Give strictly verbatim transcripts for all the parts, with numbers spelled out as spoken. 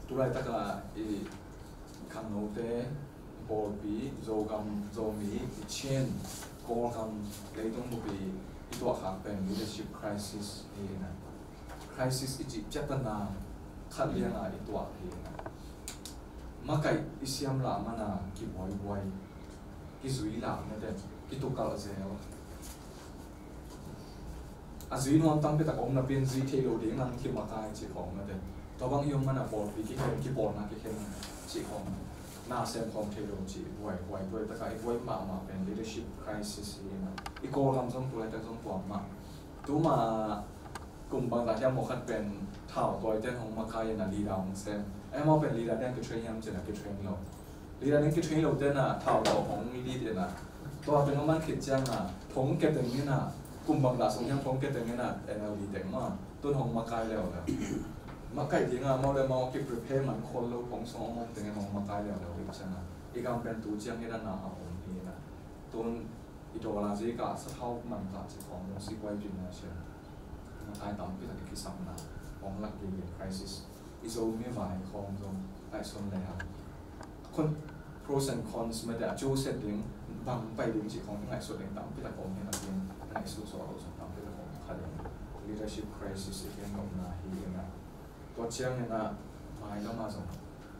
Tulaitaka i khangnote, i pawlpi, Zogam, Zomi, i Chin, Kawlgam, leitung bupi i tuahkhak pen leadership crisis hi ina. Crisis i cih ciatana khat lianga i tuah hi ina. Makaih i siam lah mana kibuaibuai, kizui lah mete, kitukalh zel. A zui nuam tampi tak om napi in zui thei lo ding nang kimakai cih khawng mete. Tua bang i om mana pawlpi kikhen, kipawlna kikhen cih khawng, na sem khawng thei lo cih buaibuai, tulaitaka i buai mahmah pen leadership crisis hi ina. I Kawlgam zong tulaitak zong tua mah. Tuma kum bangzah hiam maw khat pen thau tawi ten hong makai ina leader hong sem. Amau pen leader ten kitrain hiam cih na kitrain lo. Leader ten kitrain lo ten a thau tawi hong lead ina. Tua pen hong man khit cianga thong keteng ina, kum bangzah sung hiam thong keteng ina N L D teng mah tun hong makai leuleu. Makaih dinga mau le mau kiprepare man khol lo, thong sung hong om teng hong makai leuleu hi cianga i gam pen tu ciang hi dana a om hi ina. Tun i dollar zika sathau man kah cih khawng, sipuai pin na sia. Makai tampi tak i kisapna hong lak gige, crisis. I Zomi vai khawng zong ngaihsun le hang. Khun pros and cons mete, a cu set ding, bang pai ding cih khawng ngaihsun ding tampi tak om hi napi in, ngaihsun sawh lo zong tampi tak om kha ding. Leadership crisis i gen nopna hi ina. Tua ciang ina mailama zong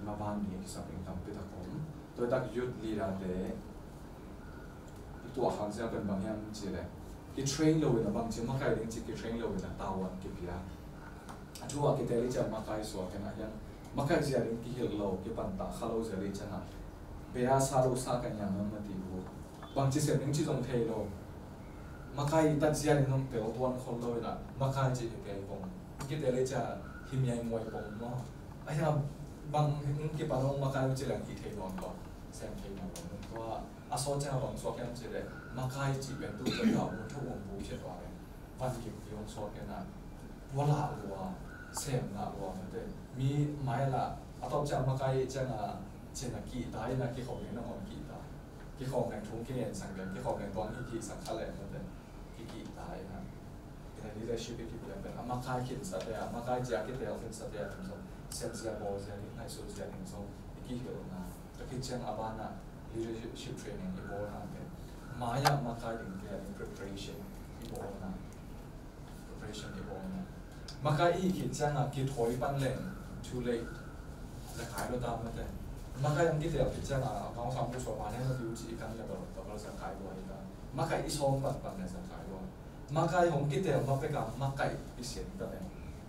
maban ding i kisap ding tampi tak om. Tulaitaka youth leader te i tuahkhak zia pen bang hiam cih leh, kitrain lo ina, bangci makai ding cih kitrain lo ina tavuan kipia. A thu a kitel i ciang makai suak ina hiang, makai zia ding kihilh lo, kipantak kha lo zia ding cianga, bia sa lo sa ka niam mati bu. Bangci sem ding cih zong thei lo. Makai i tat zia ding zong tel tuan khol lo ina, makai cih hi kei pong. Kitel i ciang hi miai muai pong maw. A hiang bang kipan hong makai uh cih leng hi thei nawn lo, sem thei nawn lo. Tua a sawt ciang a bang suak hiam cih leh, makai cih pen tu ciang a mun thuk hong bu khia tua leh, van gimpi hong suak ina, tua lah lua, sem lah lua mete. Mi mai lah a tawp ciang makai cianga cin a kihta ina, kikhawng ina hong kihta. Kikhawng leng thung kingen sang leng, kikhawng leng tuang hi kihsak kha leng mete. Kikihta ina. Ina leadership i kipia pen a makai khinsate a, makai zia kitel khinsate a, tum zong sem zia bawl zia ding, ngaihsut zia ding zong i kihilhna. Tua khit ciang a bana leadership training i bawlna pen, mai-ah makai ding kei a ding preparation i bawlna. Preparation i bawlna. Makai i hih khit cianga kithawi pan leng too late. Zakai lo ta mate. Makai ang kitel khit cianga a kawng sam bu suah pa ne na diu ci i kan le bal, bal zakai lo ai ta. Makai i sawm pan pan le zakai lo. Makai hong kitel ma peka makai i sian ta le.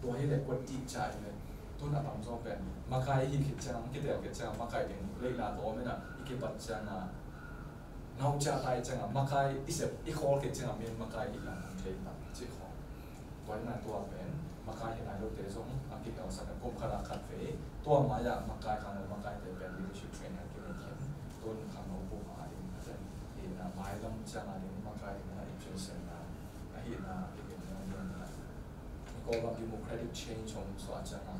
Tua hi le kuat ti ca hi le. Tun a tam zong pen makai i hih khit cianga, kitel khit cianga makai ding leila tawm ina i kipat cianga. Ngau ciah tai cianga makai i sep i khawl khit cianga min makai i lang hong thei tak cih khawng. Tua ina tua pen makai hi nai lote zong a kihel sak a kum khat a khat vei tua mai-ah makai khangno makaite pen leadership training a kinei khin tun khangno pum a ding a ten hi na mailam cianga ding makai ding a interest na a hi na i gen na i gen na. Ko bang democratic change hong suah cianga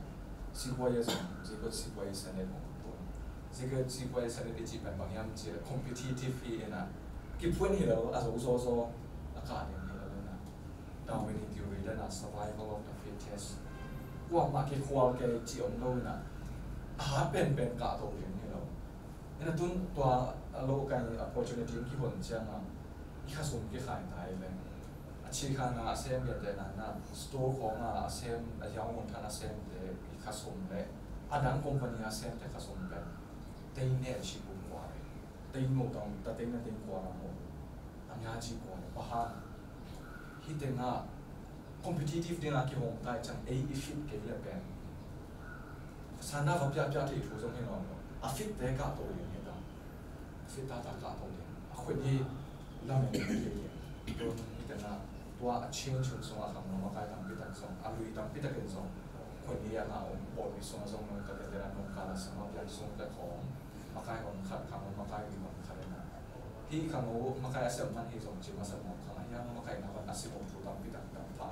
sipuai a zong zikut sipuai senate hong tun. Zikut sipuai senate i cih pen bang hiam cih le competitive hi ina. Kiphuan hi lo a zo zaw zaw a kah ding hi lo ina. Darwin in theory dana survival of the fittest. Kuamah kikhual kei cih om lo ina. A hat penpen kah to ding hi lo. Ina tun tua a lo kai opportunity in kihon cianga i khasum kikhai tai le. A cikhana a sem biate nana store khawnga a sem a hiang mun khan a semte i khasum le a dang company a semte khasum pen tei ne a ci bu kua le tei no tang ta tei na tei kua la mo a mia ci kua le paha hi tenga competitive dinga kihong tai cang ei i fit kei le pen sana va pia pia thei thu zong hi nawn lo a fit te kah to ding hi ta. Fit ta ta kah to ding a khut hi lamen ding hi. Tun hi tena tua a change hun sung a khang lo makai tampi tak zong a lui tampi tak in zong khut hi a na om pawl mi sung a zong nong ka te tena nong ka la sama pia sung te khong makai hong khat khang lo makai mi hong khat ina. Hi khang lo makai a sem man hi zong ci masa mong khang a hiang makai na van a si mong thu tampi tak tam pha.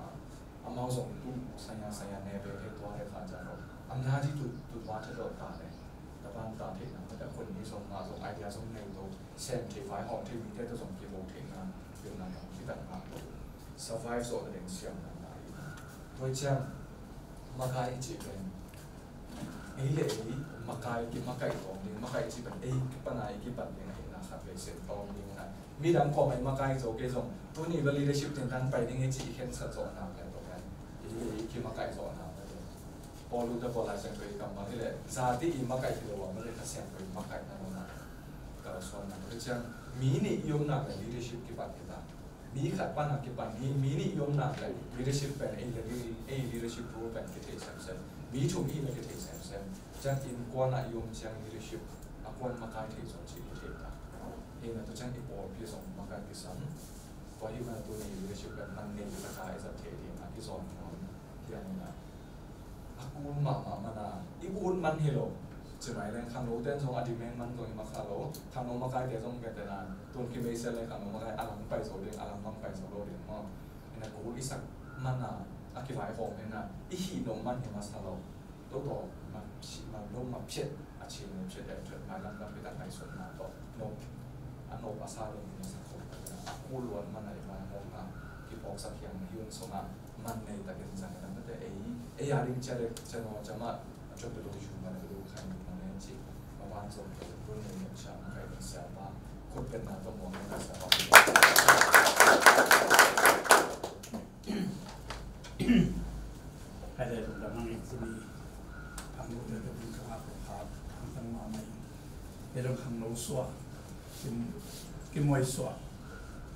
Amau zong tu saya saya ne be he tua he kha ja lo. Am na di tu tu ba te do ta le. Ta ban ta the na ta kun ni zong ma zong idea zong nei to. Sem the vai hong the mi te to zong ki bo the na. Yo na ki ta na to. Survive zo ta deng siam na na. Toi chiang makai i ci ben. Ei le ei makai, kimakaih tawm ding, makai cih pen ei kipan a i kipan ding ahihna khat vei sem tawm ding a. Midang kawm a i makai zo kei zong tuni bel leadership teng dan pai ding ei cih i khensat zawhna pen tawh pen ei le ei kimakaih zawhna pen. Paul Luther Paul Lai Siangtho i kam bang hi le zati i makaih hi lo a, makaih Kha Siangtho i makaihna lo na. Kalsuanna tua ciang mi nih i omna le leadership kipan hi ta. Mi khat pan a kipan hi, mi nih i omna le leadership pen ei le ei leadership role pen kithei semsem. Mi thum i hihna kithei semsem. Ciang innkuan a i om ciang leadership a kuan makai thei zong cih kithei ta. Hi na tua ciang i pawlpi zong makai kisam. Tua hi man a tuni leadership pen man nei taka i zat thei ding a kizawn nuam. Hi a nina a kul mahmah man a i ut man hi lo. Ci mai leng khangno ten zong a demand man zong i makha lo. Khangno makaite zong pen tena tun kimeisial leng khangno makai a lang pai zo ding, a lang bang pai zo lo ding maw. Hi na kul i sak man a a kivaihawm hi na i hih nop man hi masa lo. Toto ma phi ma lo ma phiat a chin phiat a phiat mai lam lam pita ngaihsutna tawh nop a nop a sa lo ni masa ko a kul luan man a i vaihawmna kiphawksak hiang hi un song a man nei takin zang lam te ei ei a ding cia dek cia no cia ma a cuan pe lo hi shu man a lo khan ni man en ci ma van zong pe lo nei ne cia ma kai ding sia pa kut pen na to mo na sia pa. Hai dai lungdam hang in tuni khangno te te ding ka ngak kong kha khang tang mahmah in. Ei dong khangno suah, kim, kimuai suah,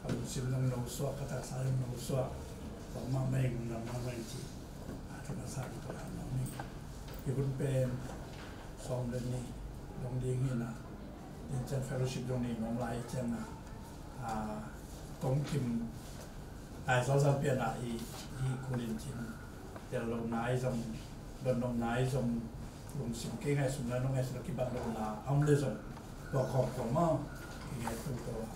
ka lungsim dong no suah, ka taksa dong no suah, bang mahmah in lungdam mahmah in ci. A, ka taksa dong ka ngak mahmah in. Hi hun pen sawm le nih dong ding hi na. Tua ciang fellowship dong nei nuam lai ciang a, a, tongkim nai zawzal pian a i, i kulin cin tel lo nai zong, don lo nai zong, lungsim kei ngaihsutna, nong ngaihsutna kibang lo na a om le zong, tua khawm khawm maw, i ngai tul tul a,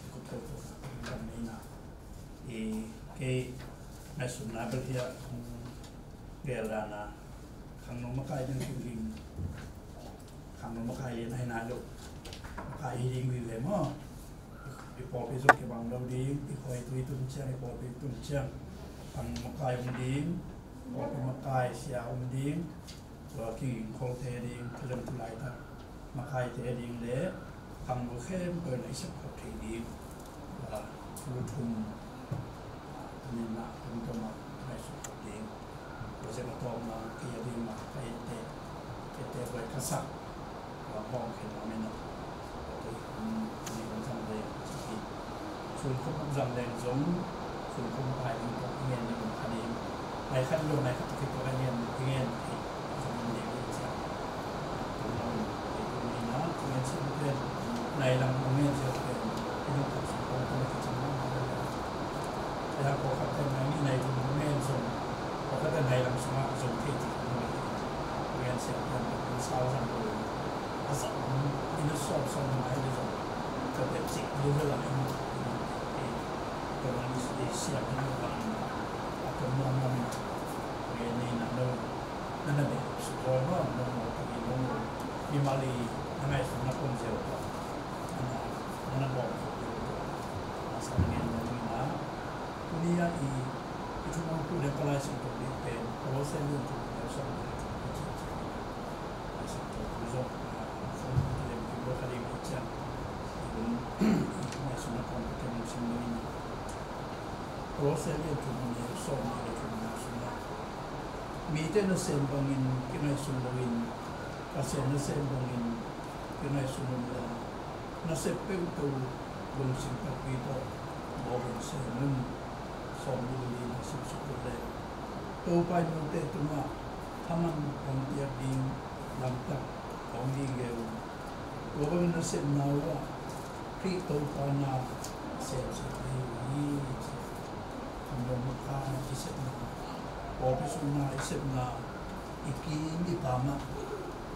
i kut tul tul a, i bang nei na. I kei ngaihsutna bel hi a, kong gel dan a, khangno makai ding king king. Khangno makai lian ahi nai lo. Makai hi ding vive maw. I pawlpi zong kibang lo ding, i khuai tui tun ciang, i pawlpi tun ciang. Khangno makai om ding, pawlpi makai sia om ding. Tua kiging kholte ding, ka zong tu laitak makaite ding le khangno khempeuh in a i sep khop thei ding. Tua thu thum, a, tuni in a, tuni tawm a, ngaihsut khop ding. Tua zia ka tawm a, kei a ding a, ka ette, ette huai ka sak. Tua hawng khen nuam in a, tua tui, um, tuni in zang le, ci hi. Sun khum zang leng zong, sun khum pai ding tawh i ngen ding om kha ding. Nai khat lo, nai khat tawh khit tawh i ngen, i ngen thei zong om ding hi ciang. Tua nang, kei tua ni na, i ngen siam pen, nai lam i ngen siam pen, i nung khat sun khum tawh na kicing na, nai lam. Nai lam pawlkhat pen nai nih nai thum i ngen zong, pawlkhat pen nai lam sungah zong thei cih i ngen siam pen, pen sau zang lo. A zang, i na sawm sawm na nai le zong, ka pep cik, lu ve lai, i, i, Tua bang i siam hi lo bang a, a tom nuam nuam in a, ngeina lo na na beh suk bawl maw, nong mawl tak in nong mawl, mimal i na ngaihsutna kom ziau tawh na na, na na bawl khop ding tawh a sa na ngen nuam in a. Tuni a i, i thuman tu le ka Lai Siangtho ding pen Kolose lian thum neu sawm le thum i cih ciang in a, Lai Siangtho thu zong a, zong tu le kim lo kha ding hi ciang, i hun i ngaihsutna kom ka kem sim lo in a. Kolose lian thum neu sawm le thumna sungah, mite nasem bangin kingaihsun loin, Pasian nasem bangin kingaihsun un la, nasep peuhpeuh lungsim takpi tawh bawlin sem un. Sawm le lina simsuk un le, Topa in note tungah thaman hong piak ding lamtak hong gige un. Tua bangin nasepna uh ah Khrih Topa na semsem hi uh hi, ci. Khangno makai i sepna, pawlpi sungna i sepna, i kim i pam ah,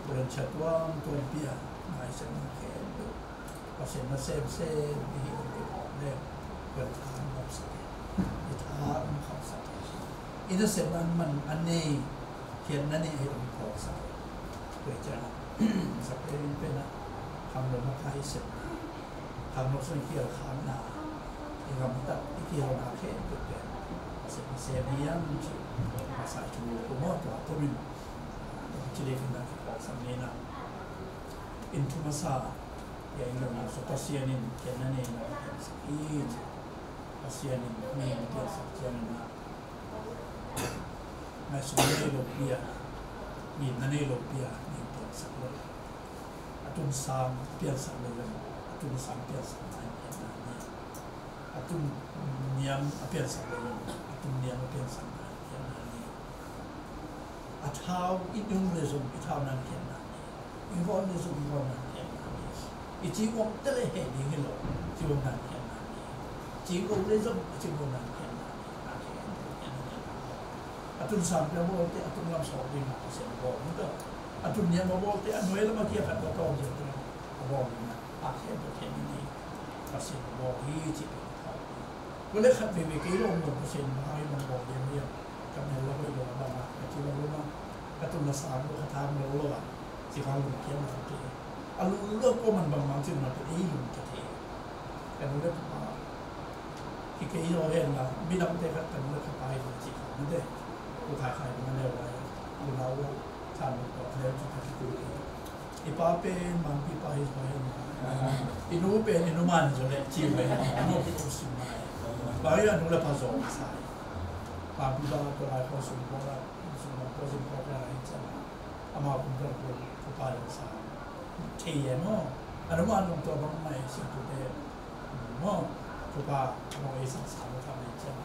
volunteer tuamtuampi a na i sepna khempeuh Pasian na semsem i hih uh i phawk leh, tua tha hong khauhsak hi, i tha hong khauhsak hi. I nasepna man a nei, khiatna nei ahi hong phawksak hi. Tua ciangin, sak pen pen ah, khangno makai i sepna, khangno sung i kial khakna, i gamtat i kialna khempeuh pen Pasian na sem hi hang ci, Masa i thu kum aw tua tomin, tua Ci lek in a kiphawksak ni na. In thu masa, ya in lo na so Pasian in ken na nei na piansak hi ci. Pasian in mi na piansak ciang in a. Ngai sung nei lo pia, mi na nei lo pia, mi piansak lo. A tun sang piansak lo, a tun sang piansak ngai pian na ni. A tun niam a piansak lo, a tun niam a piansak ngai pian na ni. A thau i nung le zong i thau nan khian na ni. I ngawn le zong i ngawn nan khian na ni. I ci uang te le he ding hi lo, ci uang nan khian na ni. Ci uang le zong i ci uang nan khian na ni. A tun sang te a bawl te a tun lam sawk ding a Pasian a bawl ding a. A tun niam a bawl te a nuai lam a kia khat a tawng ziau te a bawl ding a. A khen te khen ni. Pasian a bawl hi ci pe a thau. Ko le khat veve kei lo mo Pasian a hang i mong bawl ding hi a. Ka mel lo ko i lo a bang a ka ci lo lo ma. Ka tun la sang lo ka thang lo lo a. Ci khang lungkiam na te. A lunglo ko man bangmang cin na te ei lungkia te. Ka nu le pa. Ki kei lo hen la, midang te khat ka nu le ka pa hi lo ci khang na te. Ko khai khai na le wa. Ko na wo, chan lo ko le ci ka ki ku. I pa pen, mang pi pa hi lo hen la. I nu pen, i nu man zo le ci ve. Nu pi ko sim mai. Ba ya nu le pa zo sa. Mang pi ba ko lai ko sum ko la, sum ko sim ko la hi chan. Amau kum tua kum tua pa leng sa thei e maw? A numa nung tua bang mai sing tu te maw? Tua pa amau ei sang sa maw tha mai ciang.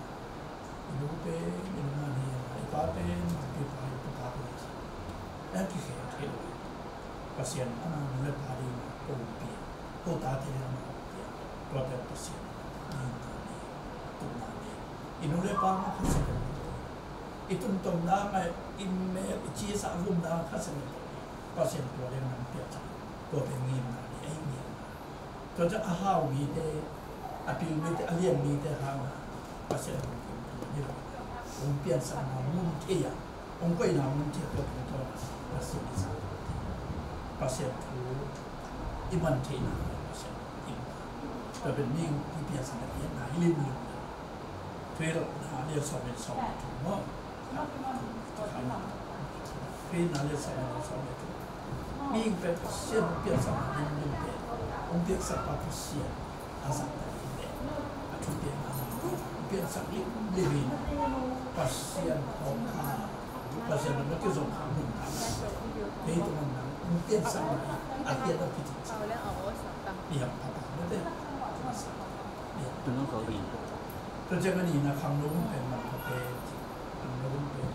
I nu pen i numa ni a, i pa pen i pi pa i pu pa pen sa. An ki khen thei lo. Pasian a nung le pa ding a ko pi a, ko ta te le amau pi a. Tua pen Pasian a nung ta ni, tu na ni. I nu le pa ma kha sa ko. I tumtawmna ngai, i mel, i cisa gumna kha seng. Pasian tua ding nang piak cak. Tua pen ngimna ni, ei ngimna. Tua ciang a hau mite, a pil mite, a lian mite hang a Pasian a hong kim tua ni lo. Hong piansakna mun thei a, hong koihna mun thei a tua pen tua Pasian i sa. Pasian thu i man theihna Pasian i kim. Tua pen mi i piansakna i na i lim lim. Philip na lian sawm in sawm in thum maw? Philip na lian sawm in sawm in thum. Mi pen Pasian hong piansak na lim lim pen. Hong piansak pa Pasian a zang ta lim pen. A thu pen a zang lim pen. Hong piansak lim lim in. Pasian hong kha. Pasian hong kizom kha mun ta. Kei tung hong nang. Hong piansak na. A kiat a kiat. Piang pa pa. Mete. Piang. Tua ciang a nihna khangno hun pen man kha pen, khangno hun pen.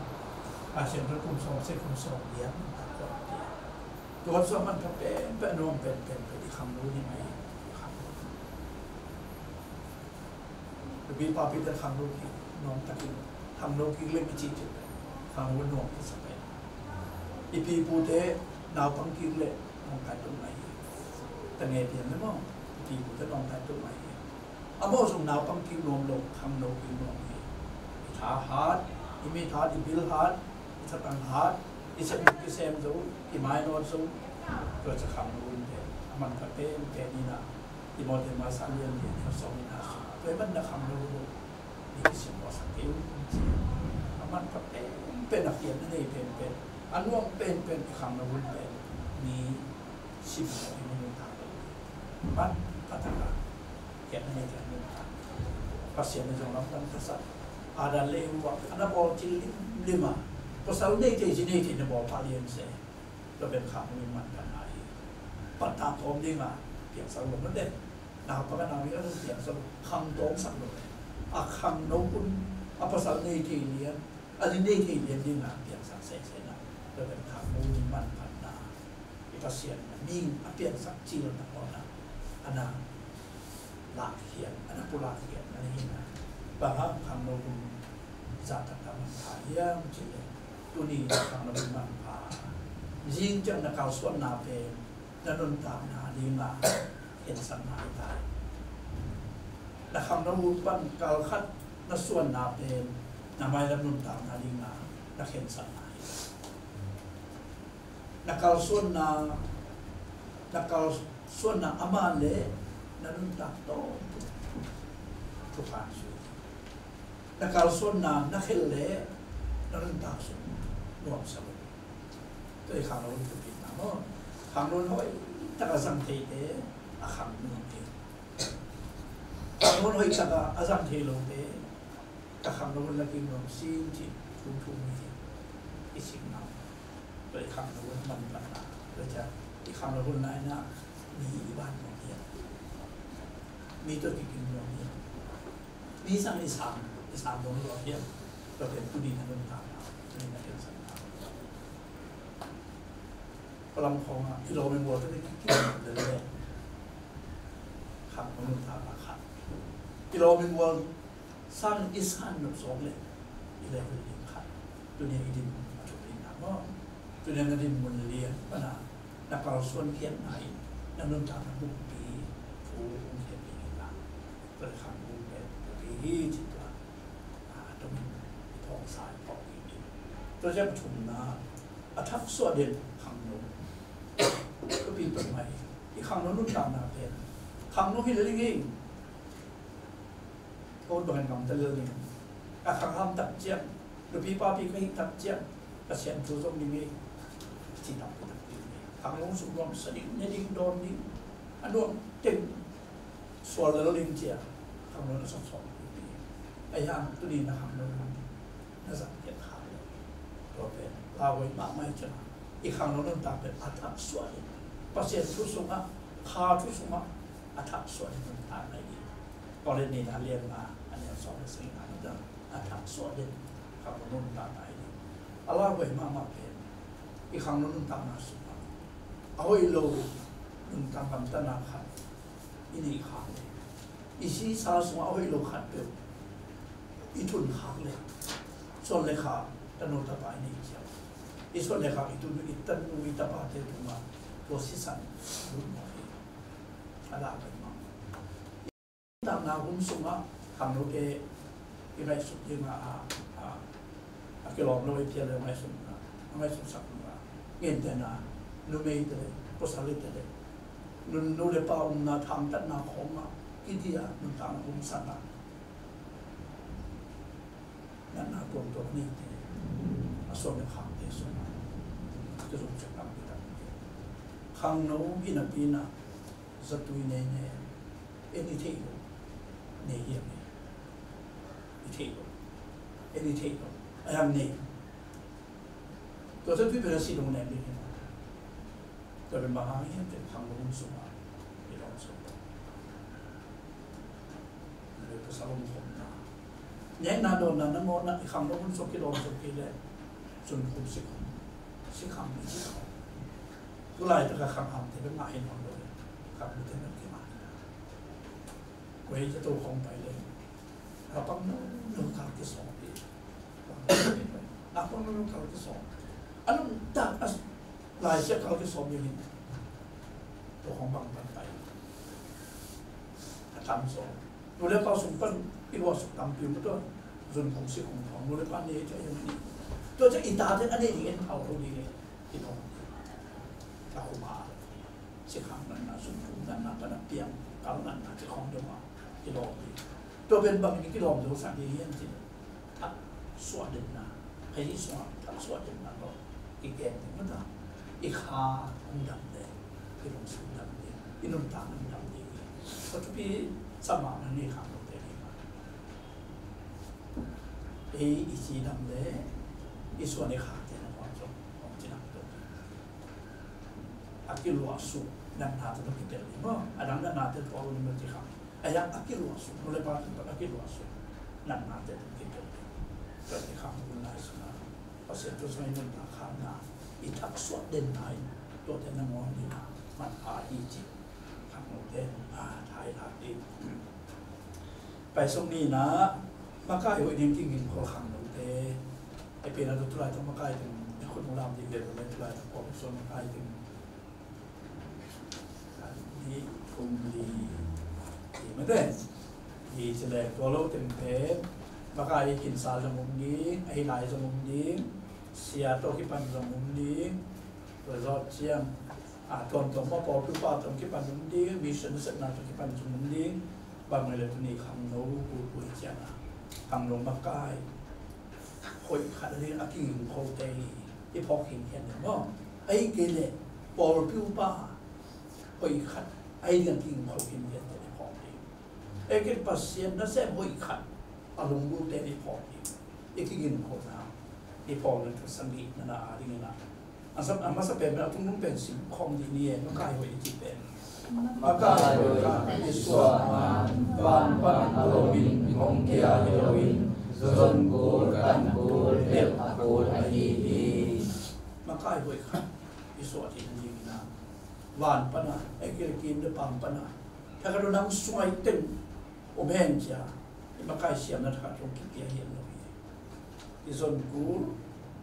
Pasian tawh kum sawm sia kum sawm lia man kha pen. Tua sawm man kha pen, pen nuam pen, pen, pen, i khangno hun hi mai, i khangno. Nupi papi te khangno kik nuam takin, khangno kik leng i cih cih pen, khangno nuam kisa pen. I pi i pu te naupang kik leh nuam kai tung mai hi. Tange pian le maw, i pi i pu te nuam kai tung mai hi. Amau zong naupang kik nuam lo, khangno kik nuam hi. I tha hat, i mit hat, i bil hat, i thatang hat, i sem kisem zo, i mainawt zo, tua ciang khangno hun pen a man kha pen pen hi na. Timothy masa lian lian kha sawm in a sung. Tua i man na khangno hun lo. I kisim mawk sak kei un ci. A man kha pen pen a khian na nei pen pen. A nuam pen pen i khangno hun pen. Ni sim mawk i mun ta lo. Mat kha ta ka. Khian na nei ta mun ta. Pasian na zong lam tang ta sa. A dan le i hu a. A na bawl cil lim lim a. Pasal nei thei ci nei thei na bawl pha lian se. Tua pen khangno hun man kha na hi. Pattah tawm ding a piangsak lo na te. Naupang a nau hi a piangsak lo. Khang tawmsak lo. A khangno hun, a pasal nei thei lian, a zi nei thei lian ding a piangsak sese na. Tua pen khangno hun man kha na. I Pasian na mihing a piangsak cil na kawm na. A na lakkhiat, a na pulakkhiat na hi na. Bang hang khangno hun zahtaktak manpha hiam cih leh tuni khangno hun manpha. Zing ciang na kalsuanna pen na nuntakna ding a khensatna hi ta hi. Na khangno hun pan kal khat na suanna pen na mailam nuntakna ding a na khensatna hi ta hi. Na kalsuanna, na kalsuanna a man leh na nuntak tawntung thupha sui. Na kalsuanna na khel leh na nuntak sung nuamsa lo. Khangno in thupitna maw? Khangno in hoih taka zang theite a khangno hi. Khangno in hoih taka a zang thei lote ka khangno hun la kim nuam sin cih thu thu mi hi. I sik nau. Tua i khangno hun manphatna, tua ciang i khangno hun lai-in ah mi i ban nuam hiam? Mi tawh kikim nuam hiam? Mi sang i sang, i sang dong lua hiam? Tua pen tuni na nuntakna, tuni na khensatna. Palam khawngah i lawm i mual tawh kikim lel leh khangno nuntakna khat. I lawm i mual sang i san nop zawk leh i level ding khat. Tuni a i dinmun a thupitna maw? Tuni a na dinmun lian pana na kalsuan khiatna in na nuntakna bukpi thu hong khiat ding hi la. Tua leh khangno pen bukpi hi ci tua. A, tua min i thawngsa i thawng ding hi. Tua ciang a thumna a thaksuah den khangno. Tua pi tua mai i khangno nuntakna pen khangno hi lel ding hi. Ko bangin gamta lel ning. A khang ham tak ciang, nupi papi ka hih tak ciang, Pasian thu zong ning ei. Ci tampi tampi ning ei. Khangno sung nuamsa ding, ne ding, dawn ding. A nuam teng sual lel ding cia. Khangno na sawtsawt ding. A hiang tuni na khangno na zang kiat kha lel. Tua pen lauhuai mahmah hi ciang i khangno nuntak pen a thaksuah ding. Pasian thu sungah, kha thu sungah a thaksuah ding nuntak na hi. Korin nihna a lian nga a neu sawm le sagihna ah a thaksuah den khangno nuntakna hi. A lauhuai mahmah pen i khangno nuntakna sungah a hoih lo nuntak gamtatna khat i neih khak leh, i sisa sungah a hoih lo khat peuh i tun khak leh, suan le khak, tanu tapa i neih ciang, i suan le khak i tun, i tanu i tapate tungah tua sisan lut mawk hi. A lauhuai mahmah. Nuntakna hun sungah khangnote i ngaihsut dingah a, a, a kilawm lo i phial le ngaihsutna, a ngaihsutsak dingah, gentehna, numeite le pasal ite le, nu le pa umna, thangtatna khawngah kidia nuntakna hun sangah natna tuamtuam neite, a suan le khakte sungah a kizom ciang tampi tampi. Khangno i napi-in ah zatui nei nei. En i theih loh nei hiam e? I theih loh. En i theih loh. A hiam nei? Tua zatui pen a si dong nem ding hi. Tua pen bang hang hiam cih leh khangno hun sungah i lawm sung. Pasal om khopna, nekna dawnna nangawn ah i khangno hun sung kilawm sung kei leh zunkhum sikhum, sikham i ci khawm. Tu laitak a khanghamte bek ngah hi nawn lo, khangnote bek kingah hi. Kuaite tokhom pai leh a pang nawn lo kal kisawm hi. A pang nawn lo kal kisawm. A nuntak a laisiah kal kisawm hi. Tokhom bang pan pai. A tam sawm. Nu le pa sung pan i luahsuk tampi om tua. Zunkhum sikhum khawng nu le pa nei cia hiam ni. Tua cia i tate a nei ding en phau lo ding e. I lawm. A khum a. Sikhang natna, zunkhum natna, pan a piang kal natna ci khawng dong a. I lawm ding. Tua pen bang i kilawm zo sak ding hiam cih leh thaksuah denna, hei sungah thaksuah denna tawh i gen ding mah ta. I kha hong dam ding, i lungsim dam ding, i nuntak hong dam ding. Tua thupi sa mahmah ni khangnote ni mah. Ei i ci dam leh i suan i khakte nangawn zong hong ci dam ding. A kiluahsuk natnate tawh kipelh ding maw? A dang natnate tawh a lungdam ci khang. A hiang a kiluahsuk, nu le pa tungtawn a kiluahsuk natnate tawh kipelh ding. Tua hi khang hun lai sungah Pasian thu sungah i nuntak khakna, i thaksuah denna in tuate nangawn dingin manpha hi ci. Khangnote a thailak ding. Paisuk nihna, makai hoih ding kigingkhol khangnote. Ei pen a tu tulaitak makai teng, ei khut hong lam ding pen, tulaitak kong suan makai teng. Nih, kum li, ti mate. Hi ci leng tua lo teng pen makai khinsa zong om ding, a hi lai zong om ding, sia tawh kipan zong om ding, tua zawh ciang, a, tuamtuam mah pawlpi pa tawh kipan om ding, mission nasepna tawh kipan zong om ding, bang mah leh tuni khangno pulpul ciang a, khangno makai hoih khat a ding a kigingkhote hi, i phawk khin khian ding maw? Ahih kei leh pawlpi upa hoih khat a hi ding a kigingkhol khin dingte i phawk ding. Ahih kei leh Pasian nasem hoih khat a lunglutte i phawk ding. I kigingkholna i phawkna thu sagihna a dingin ah, a sa, a masa pen pen a tungnung pen sim khawm dih ni e. Makai hoih i cih pen, makai hoih khat i suah nang, van pan a lomin hong kia hi loin, zon kul, kan kul, delh a kul ahi hi. Makai hoih khat i suah theih nadingin ah, van pan a, ahih kei leh kiim le paam pan a, thakhat lo nang sung ah i teng om hen cia, i makai siamna thakhat zong kipia hi lo hi. I zon kul,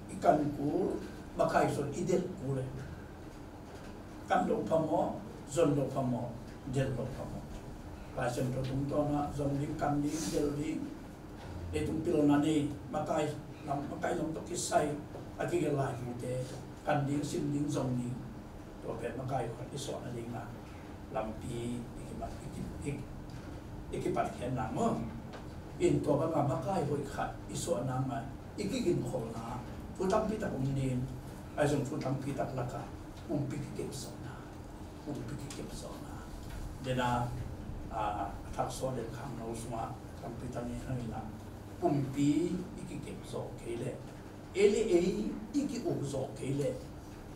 i kan kul, makai zon i delh kul e. Kan loh phamawh, zon loh phamawh, delh loh phamawh. Lai Siangtho tungtawn ah zon ding, kan ding, delh ding, leitung pilna nei, makai lam, makai lam tawh kisai a kigelh laitute, kan ding, sim ding, zon ding. Tua pen makai khat i suah nading a lampi i kipat, i ki, i, i kipat khen nang maw. In tua bang a makai hoih khat i suah nang a i kigingkholna thu tampi tak om ding. Ahi zong thu tampi tak lak ah pumpi kikep zawhna, pumpi kikep zawhna. Dena, a, a thak sawt den khangno sungah tampi tak ngen hangin ah, pumpi i kikep zawh kei leh, ei le ei i ki-uk zawh kei leh,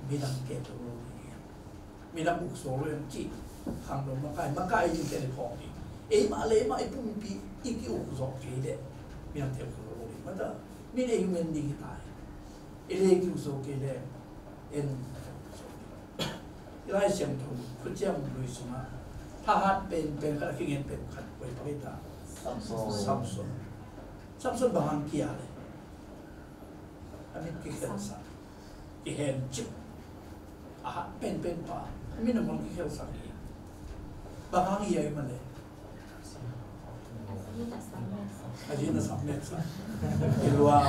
midang kem zo lo ding. Midang uk zo lo ding cih khangno makai, makai dingte i phawk ding. Eimah le eimah i pumpi i ki-uk zawh kei leh, midangte uk zo lo ding. Mata, min ei hong en ding hi ta hi. Ei le ei ki-uk zo kei leh, en. I Lai Siangtho Thuciam Lui sungah thahat penpen khat a kingen pen khat koi pak hi ta? Samson. Samson. Samson bang hang kia leh? A mit kikhelsak, kihen cip. A hat penpen pa, a mit a mong kikhelsak hi. Bang hang hia i mah leh? A zi na sam met sa. I lua.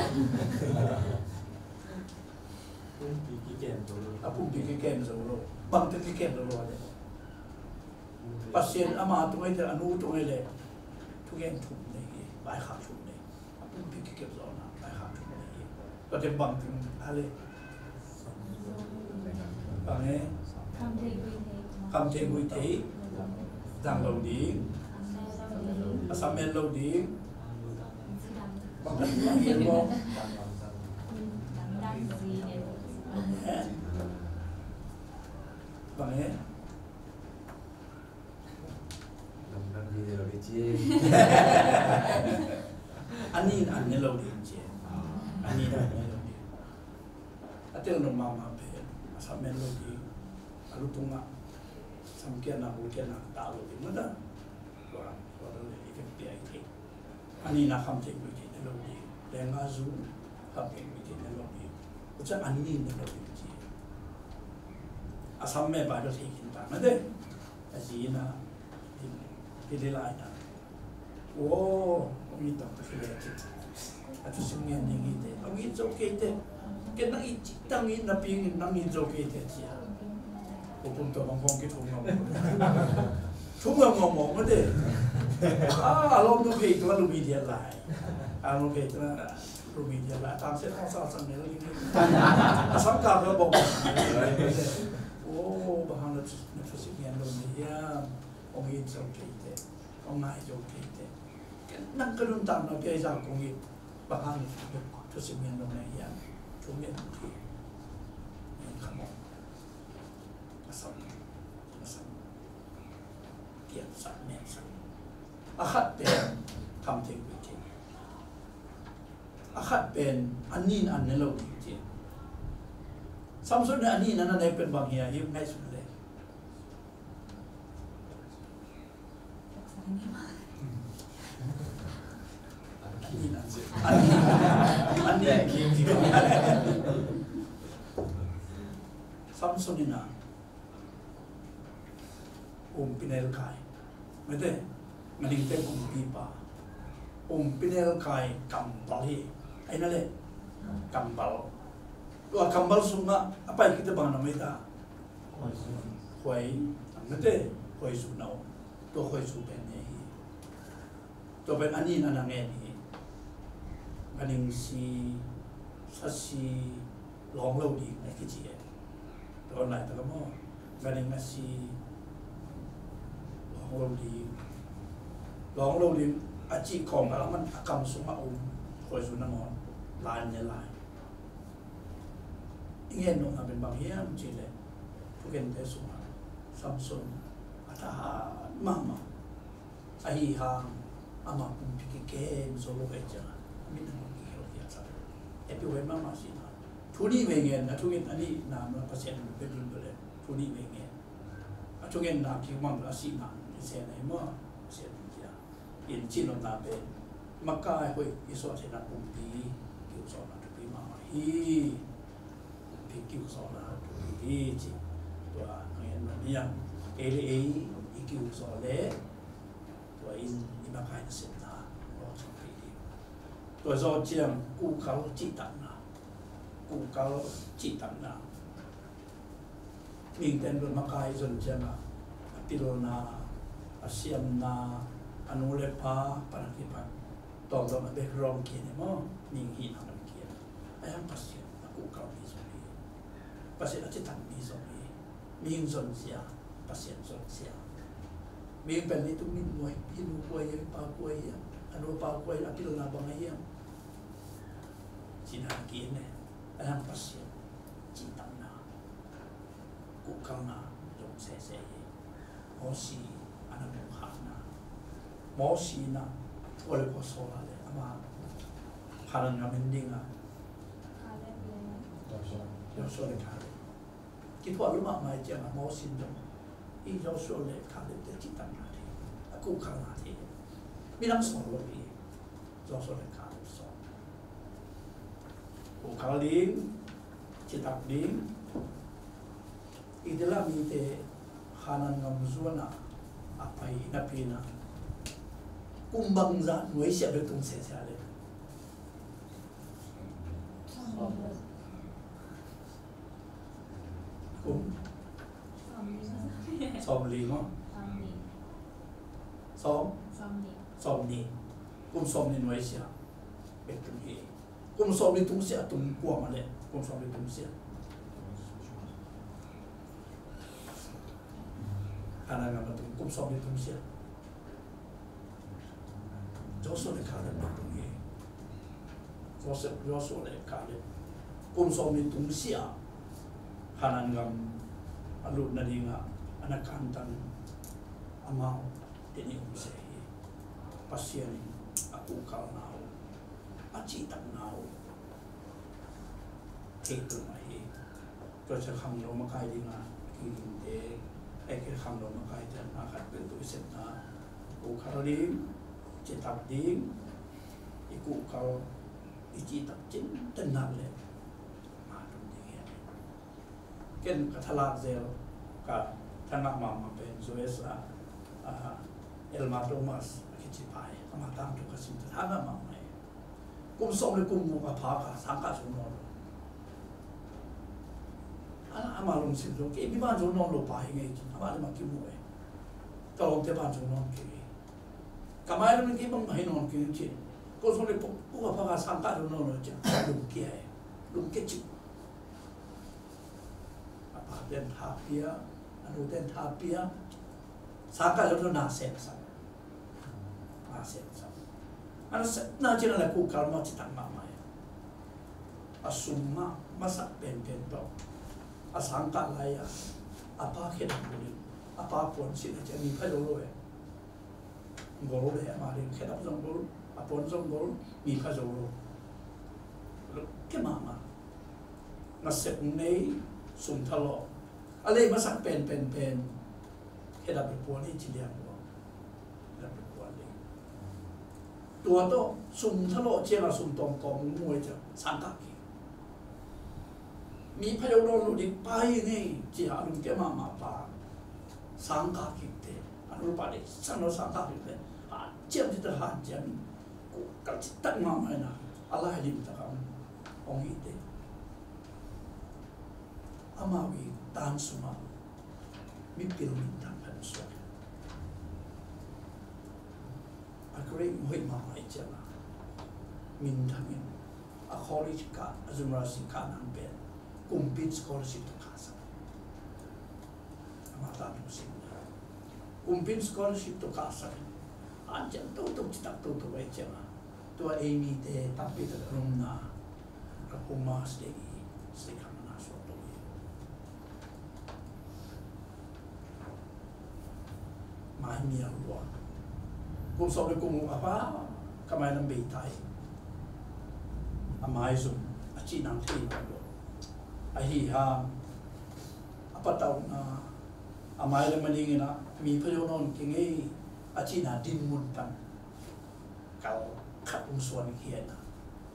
Pumpi kikem zo lo. A pumpi kikem zo lo. Bangte kikem zo lo a leh? Pasian ama tung ei te, a nu tung ei leh, thugen thum nei hi, vaikhak thum nei. A pumpi kikep zawhna, vaikhak thum nei hi. Tua te bang tung a leh? Bang e? Kam thei gui thei. Dang lo ding. A sam mel lo ding. Bang e? Bang e? Lamdang hi lo ding ci. A nin an ne lo ding ci. A nin an ne lo ding. A tel nop mahmah pen, a sam mel lo ding. A lu tungah samkiatna, hukiatna ta lo ding mah ta. Tua, tua lo le i kem pia i thei. A nihna kham thei gui thei ne lo ding. Lenga zu kham thei gui thei ne lo ding. Tua ciang a nin ne lo ding ci. A sam mel pai lo thei khin ta mah te. A zi na, hi, hi lai na. Aw, hong it taktak hi leh ci. A thusim ngen ding hi te. Hong it zo kei te. Ken nang it cih tang it napi in nang it zo kei te ci a. Tua pum tua bang hong kithum ngam. Thum ngam ngam mawk mah te. A, a lawm nu phei tua lum hi diat lai. A lawm phei tua lum hi diat lai. Tang se tang sa sang ne lo ding. A sam kap lo bawk. Aw, bang hang na thu, na thusim ngen lo ni hiam. Hong it zo kei te, hong ngai zo kei te. Ken nang ka nuntakna pia i zak kong it, bang hang thusim ngen lo na hiam, thu ngen lo hi. Ngen kha mawk. A sam, a sam. Kiatsak, mensak. A khat pen, kham thei gui thei. A khat pen, a nin an ne lo ding ci. Samson in a nin an a nek pen bang hia, i ngaihsun le. Samson in a, umpinelkai. Mete, ngadingte kumpipa. Umpinelkai kambal hi. Aina le, kambal. Tua kambal sungah, a pai kite bang na mei ta. Khuai, a mete, khuai su na om. Tua khuai su pen ne hi. Tua pen a nin an a ngen hi. Ngading si, sa si, lawng lo ding a kici e. Online tak a maw, ganhing a si, lawng lo ding, lawng lo ding a cih khawng a laman a kam sungah um, khuaizu nangawn lai ne lai. I gen nopna pen bang hiam cih leh thugente sungah Samson a thahat mahmah. Ahi hang ama pumpi kikem zo lo ahih ciangin a min nangawn kikhel khiat sak. Happy huai mahmah si na. Thu nih vei ngen, a thungen a nihna Pasian in bek dun bele thu nih vei ngen. A thungenna kimang a sihna i sen ahi maw? A sen in cia. In cih nopna pen makai hoih i suah theihna pumpi kiusawhna thupi mahmah hi. Pumpi kiusawhna thupi hi ci. Tua a ngen nop ni a, ei le ei i kiusawh leh tua in i makai nasepna lawhcing thei ding. Tua zawh ciang kuhkal cihtakna, kuhkal cihtakna. Mihingte in makai zon ciangin a pilna, a siamna, a nu le pa pan a kipan, tawmtawm a background kien e maw, mihing hihna pan kien. Ahi hang Pasian a kuhkal mi zong hi. Pasian a citak mi zong hi. Mihing zonzia, Pasian zonzia. Mihing pen leitung mit muai, pi nu kua hiam, pa kua hiam, a nu pa kua hiam, a pilna bang hiam. Cihna kien e, ahi hang Pasian cihtakna, kuhkalna zong sese hi. Mosi a na kuhkhalna, Mosi na kua le kua sawl a le ama Kanaan gam en ding a, Joshua le Caleb. Kithuah lua mahmah ciangin Mosi in zong i Joshua le Caleb te cihtakna thei, a kuhkalna thei. Midang sawl lo hi, Joshua le Caleb sawl. Kuhkal ding, citak ding. Israel mite Kanaan gam zuan a a pai napi in a kum bangzah nuaisiah bek tung sese a le kum sawmli maw? Sawm? Sawmli. Kum sawmli nuaisiah bek tung hi. Kum sawmli tungsiah tung kuamah le kum sawmli tungsiah. Kanaan gam a tung kum sawmli tungsiah. Joshua le Caleb a tung hi. Joseph, Joshua le Caleb kum sawmli tungsiah Kanaan gam a lut nadingin a na kantan amau te nih um se hi. Pasian in a kuhkalna uh, a cihtakna uh thei tung ahi. Tua ciang khangno makai dingin kigingte, ei, kei khangno makai te a khat pen tu i sepna, kuhkal ding, citak ding, i kuhkal, i citak cinten nak le ma tung ding hi. Ken ka thalak zel, ka thangah mahmah pen U S a, a, Elmer Thomas a kici pa hi, ama tangthu ka sim, ka thangah mahmah hi. Kum sawm le kum guk a pha ka, sangkah zo nawn lo. Ana, ama lungsim zong, kei mi ban zo nawn lo pa hi ngei cin, ama le ma kimu e. Ka lawmte ban zo nawn kei. Ka mai lam kei bang mah hi nawn kei cin. Kum sawm le kum guk a pha ka, sangkah zo nawn lo cin, lungkia e. Lungkia cin. A pa ten tha pia, a nu ten tha pia. Sangkah zo nawn lo na semsak. A sepsak. A na sepna cih na le kuhkal mah citak mahmah hi. A sum mah masak penpen tawh a sangkah lai-a a pa khedap lo ding, a pa puan silh a ciang mi pha zo lo e. Gol le ama ding khedap zong gol, a puan zong gol, mi pha zo lo. Lungkia mahmah. Nasep nei, sum thalawh. A lei masak penpen pen khedap le puan hi ci liang lo. Tua tawh sum thalawh ciangin sum tawmtawm mu muai ciang sangkah kik. Mi pha zo nawn lo ding pa hi ngei ci-a a lungkia mahmah pa sangkah kik te. A nu le pa deihsak nawn lo sangkah kik te. Hanciam ci ta, hanciam. Kuhkal citak mahmah hi na, a lai limtak a hong hi te. Amau i tan sungah mipil minthang khat suak. A grade hoih mahmah ahih ciangin minthang in a college kah, a university kah nang pen kumpi in scholarship tawh kah sak. Kumpi in scholarship tawh kahsak in hanciam toto, citak toto ahih ciangin tua ei mite tampi tak a nunna Oklahoma State i state khat na suak to hi. Mai mial lua. Kum sawm le kum guk a pa ka mailam bei ta hi. A maizum a cih nang thei lo. Ahi hang a patauhna a mailam a dingin ah mi pha zo nawn kei ngei a cihna dinmun pan kal khat hong suan khia in ah,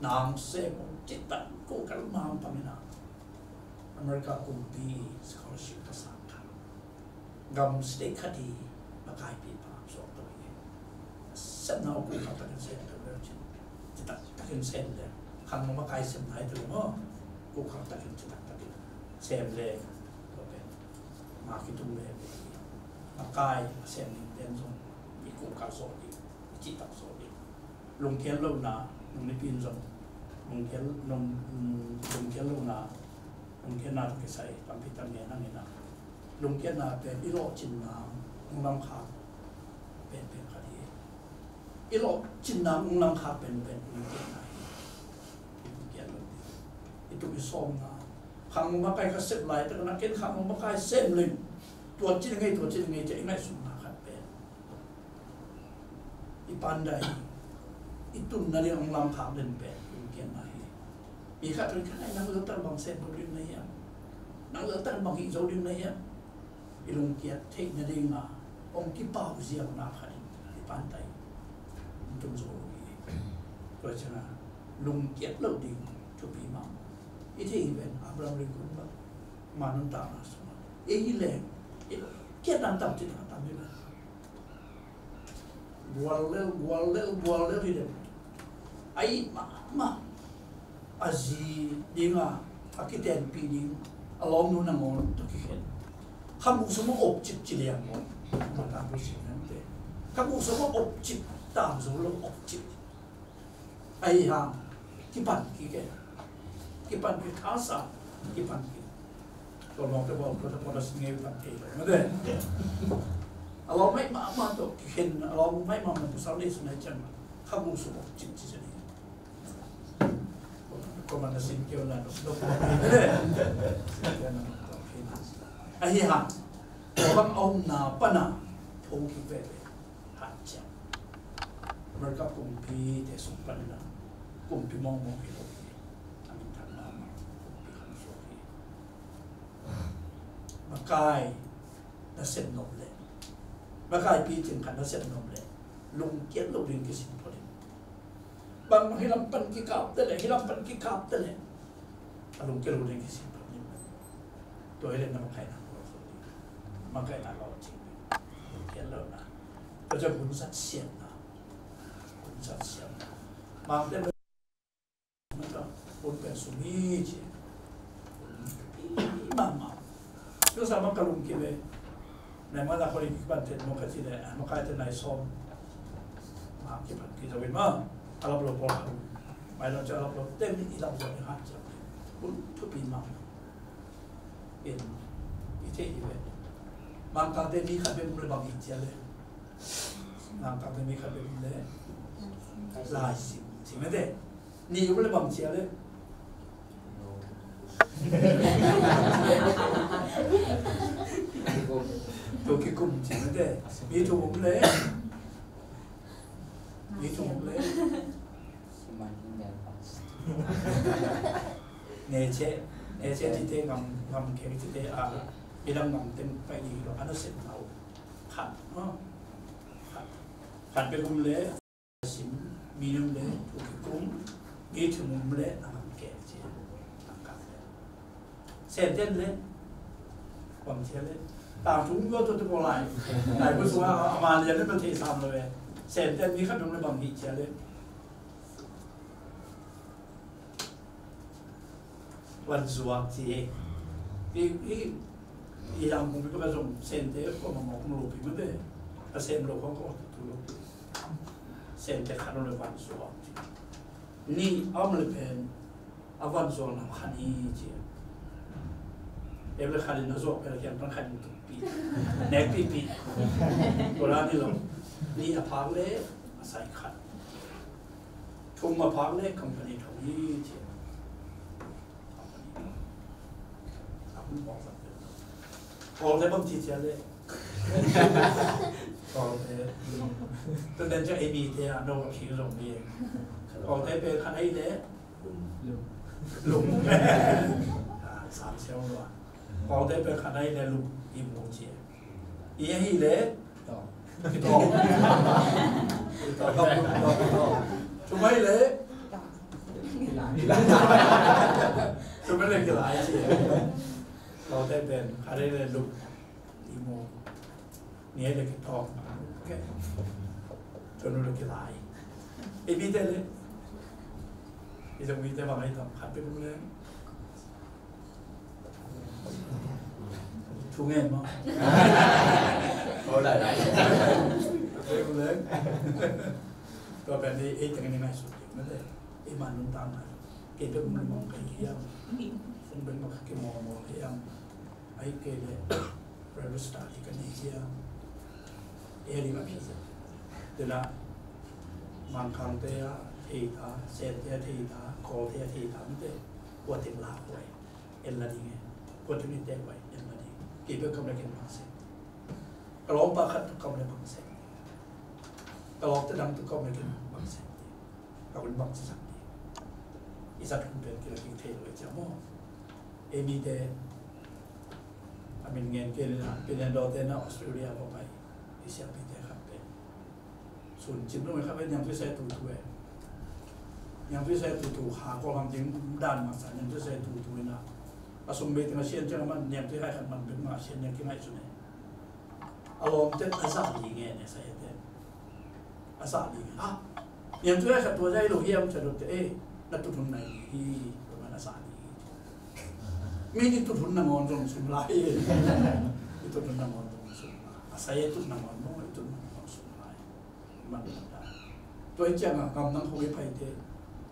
nang sem hong cih tan ko kal mang pang in ah, America kumpi scholarship ka sang khat, gam state khat i makaipi pa suak to hi. Sepna uh kul khak takin sem to le cin, citak takin sem le, khang makai sepna hi to maw, kul khak takin citak takin sem le, tua pen ma kitung veve hi. Makai a sem ding pen zong i kul khak zawh ding, i citak zawh ding. Lungkiat lohna, nung nipi in zong lungkiat, lung, lungkiat lohna, lungkiatna tawh kisai tampi tak ngen hang in ah, lungkiatna pen i lawhcinna hong lamkhak penpen khat hi. I lawhcinna hong lamkhak penpen lungkiatna hi. I lungkiat loh ding, i tuk i sawmna, khang makai ka sep laitak in ah ken khang makai sem leng, tua ci ngei, tua ci ngei ci-a i ngaihsutna khat pen i pandai, i tunna ding hong lamkhak den pen lungkiatna hi. Mi khat pen, "Kai, nang leltak bang sem zo ding na hiam? Nang leltak bang hih zo ding na hiam?" I lungkiat theihna ding a hong kipau ziauna khat in i pandai hong tun zo lo hi. Tua ciangin lungkiat loh ding thupi mahmah. I theih hi ven, Abraham Lincoln bang, ama nuntakna sungah ei hi leng i lungkiat nang tam cih nang tam hi ven. Gual lel, gual lel, gual lel hi leh a it mahmah, a zi ding a, a kitenpih ding a lawmnu nangawn tawh kikhen. Kha guk sungah opcip ci liang maw, ma tang bu sing nante. Kha guk sungah opcip, tam zo lo opcip. Ahi hang kipan kik e. Kipan kik, a sa kipan kik. Tua lawmte bawl, tua te bawl a si ngei pan kei lo, mate. A lawm mai mahmah tawh kikhen, a lawm mai mahmah tawh sau lei sun ai ciang, kha guk sungah cin ci sa ni. Ko man a sin keu na dok dok. Ahi hang tua bang a omna pan a tho kik veve. Hanciam. America kumpite sung panin a kumpi mawngmawng hi lo hi. A minthang mahmah kumpi khat suak hi. Makai na sep nop leh, makai picing khat na sep nop leh, lungkiat lo ding kisin phot in. Bang hih lam pan kikapte leh, hih lam pan kikapte leh a lungkiat lo ding kisin phot in. Tua hi leh na makaihna lawh zo ding. Makaihna lawh cing ding. Lungkiat lohna. Tua ciang hun zat siamna. Hun zat siamna. Mangte hun pen sum hi ci. Mahmah. Tua sa mah ka lungkim e. Nai mah na khawng i kipan ten maw ka ci leh, a makaite nai sawm. Mah kipan kizo in mah. A lap lo pawl khat. Mailam ci a lap lo ten i lap zo in hat ci. Hun thupi mah. In i theih hi ve. Mangkangte mi khat bek um leh bang hi ci a leh. Mangkangte mi khat bek um leh laisim ci mate. Nih um leh bang ci a leh. Tua kikum ci mate. Mi thum um leh. Mi thum um leh. Nece, nece cite, ngam, ngam keng cite a, midang ngam teng pai ding hi lo, a nasepna uh. Khat, no? Khat. Khat bek um leh sim, mi nih um leh thu kikum, mi thum um leh a ngam keng ci. Semte leh bang ci a leh. Tang thum go to to lai. Lai ko sua a ma leh leh to thei sam lo e. Semte mi khat um leh bang hi ci a leh. Van zuak ci hi. I, i, i lam kong pi ka zong semte ko ma mawk lo pi mate. Ka sem lo kong ko tu lo. Semte khat lo le van zuak ci. Nih om le pen a van zuakna khat hi ci. Tablet khat in a zuak pen a kiang pan khat in tukpi, nekpipi. Tua dan hi lo. Nih a phak leh a sai khat. Thum a phak leh company thong hi ci. Company thong. A hun bawlsak pen. Kawlte bang ci cia leh. Kawlte. Tun den ciang A B te a no a khi zong hi. Kawlte pen khat ahi leh. Lum. Lum. Ah, sam siau lua. Kawlte pen khat ahi leh lum i mu ci. I ahi leh. Kitawng. Kitawng. Kitawng. Thum ahi leh. Thum ahi leh kilai ci. Kawlte pen khat ahi leh lum. I mu. Nih ahi leh kitawng. Ok. Tua nu leh kilai. A B te leh. I zong mi te bang ahi tam khat peuh leh. Thu ngen maw. Aw, lai lai. Khat peuh leh. Tua pen ei, ei teng ni ngaihsut ding mah te. Ei man nuntak ngai. Kei bek mun mong kei hiam. Phone bek mah ka kimawlmawl hiam. Ahih kei leh Bible study ka nei hiam. Ei a ding a phi. Tua na Mangkangte a thei ta, Sente a thei ta, Kawlte a thei ta mite. Kua teng lak huai. En la ding e. Kua teng i tek huai. En la ding. Kei bek ka om leh ken bang seng. Ka lawmpa khat tawh ka om leh bang seng. Ka lawmte dang tawh ka om leh ken bang seng. Ka hun bang ci sak ding. I zat hun pen kilakik thei lo i ciang maw. Ei mite a min ngen kei leh na, Pinendo te na Australia va pai. I siampite khat pen. Sun cim lo i khat pen niangtui sai tutu e. Niangtui sai tutu ha ko ham ding dan masa niangtui sai tutu i na. A sum bei teng a sian ciang a man niangtui hai khat man bek ma sian niang kingaihsun e. A lawmte a zah li ngen e, sa e te. A zah li ngen. Ah, niangtui a khat tua zah hi lo hiam ci a dot te, eh, na tut hun nai hi, tua man a zah li hi. Mi i tut hun nangawn zong sum lai hi. I tut hun nangawn zong sum lai. A sa e tut nangawn maw, i tut nangawn sum lai. Man ta. Tua hi ciangin a gamdang khawng i paite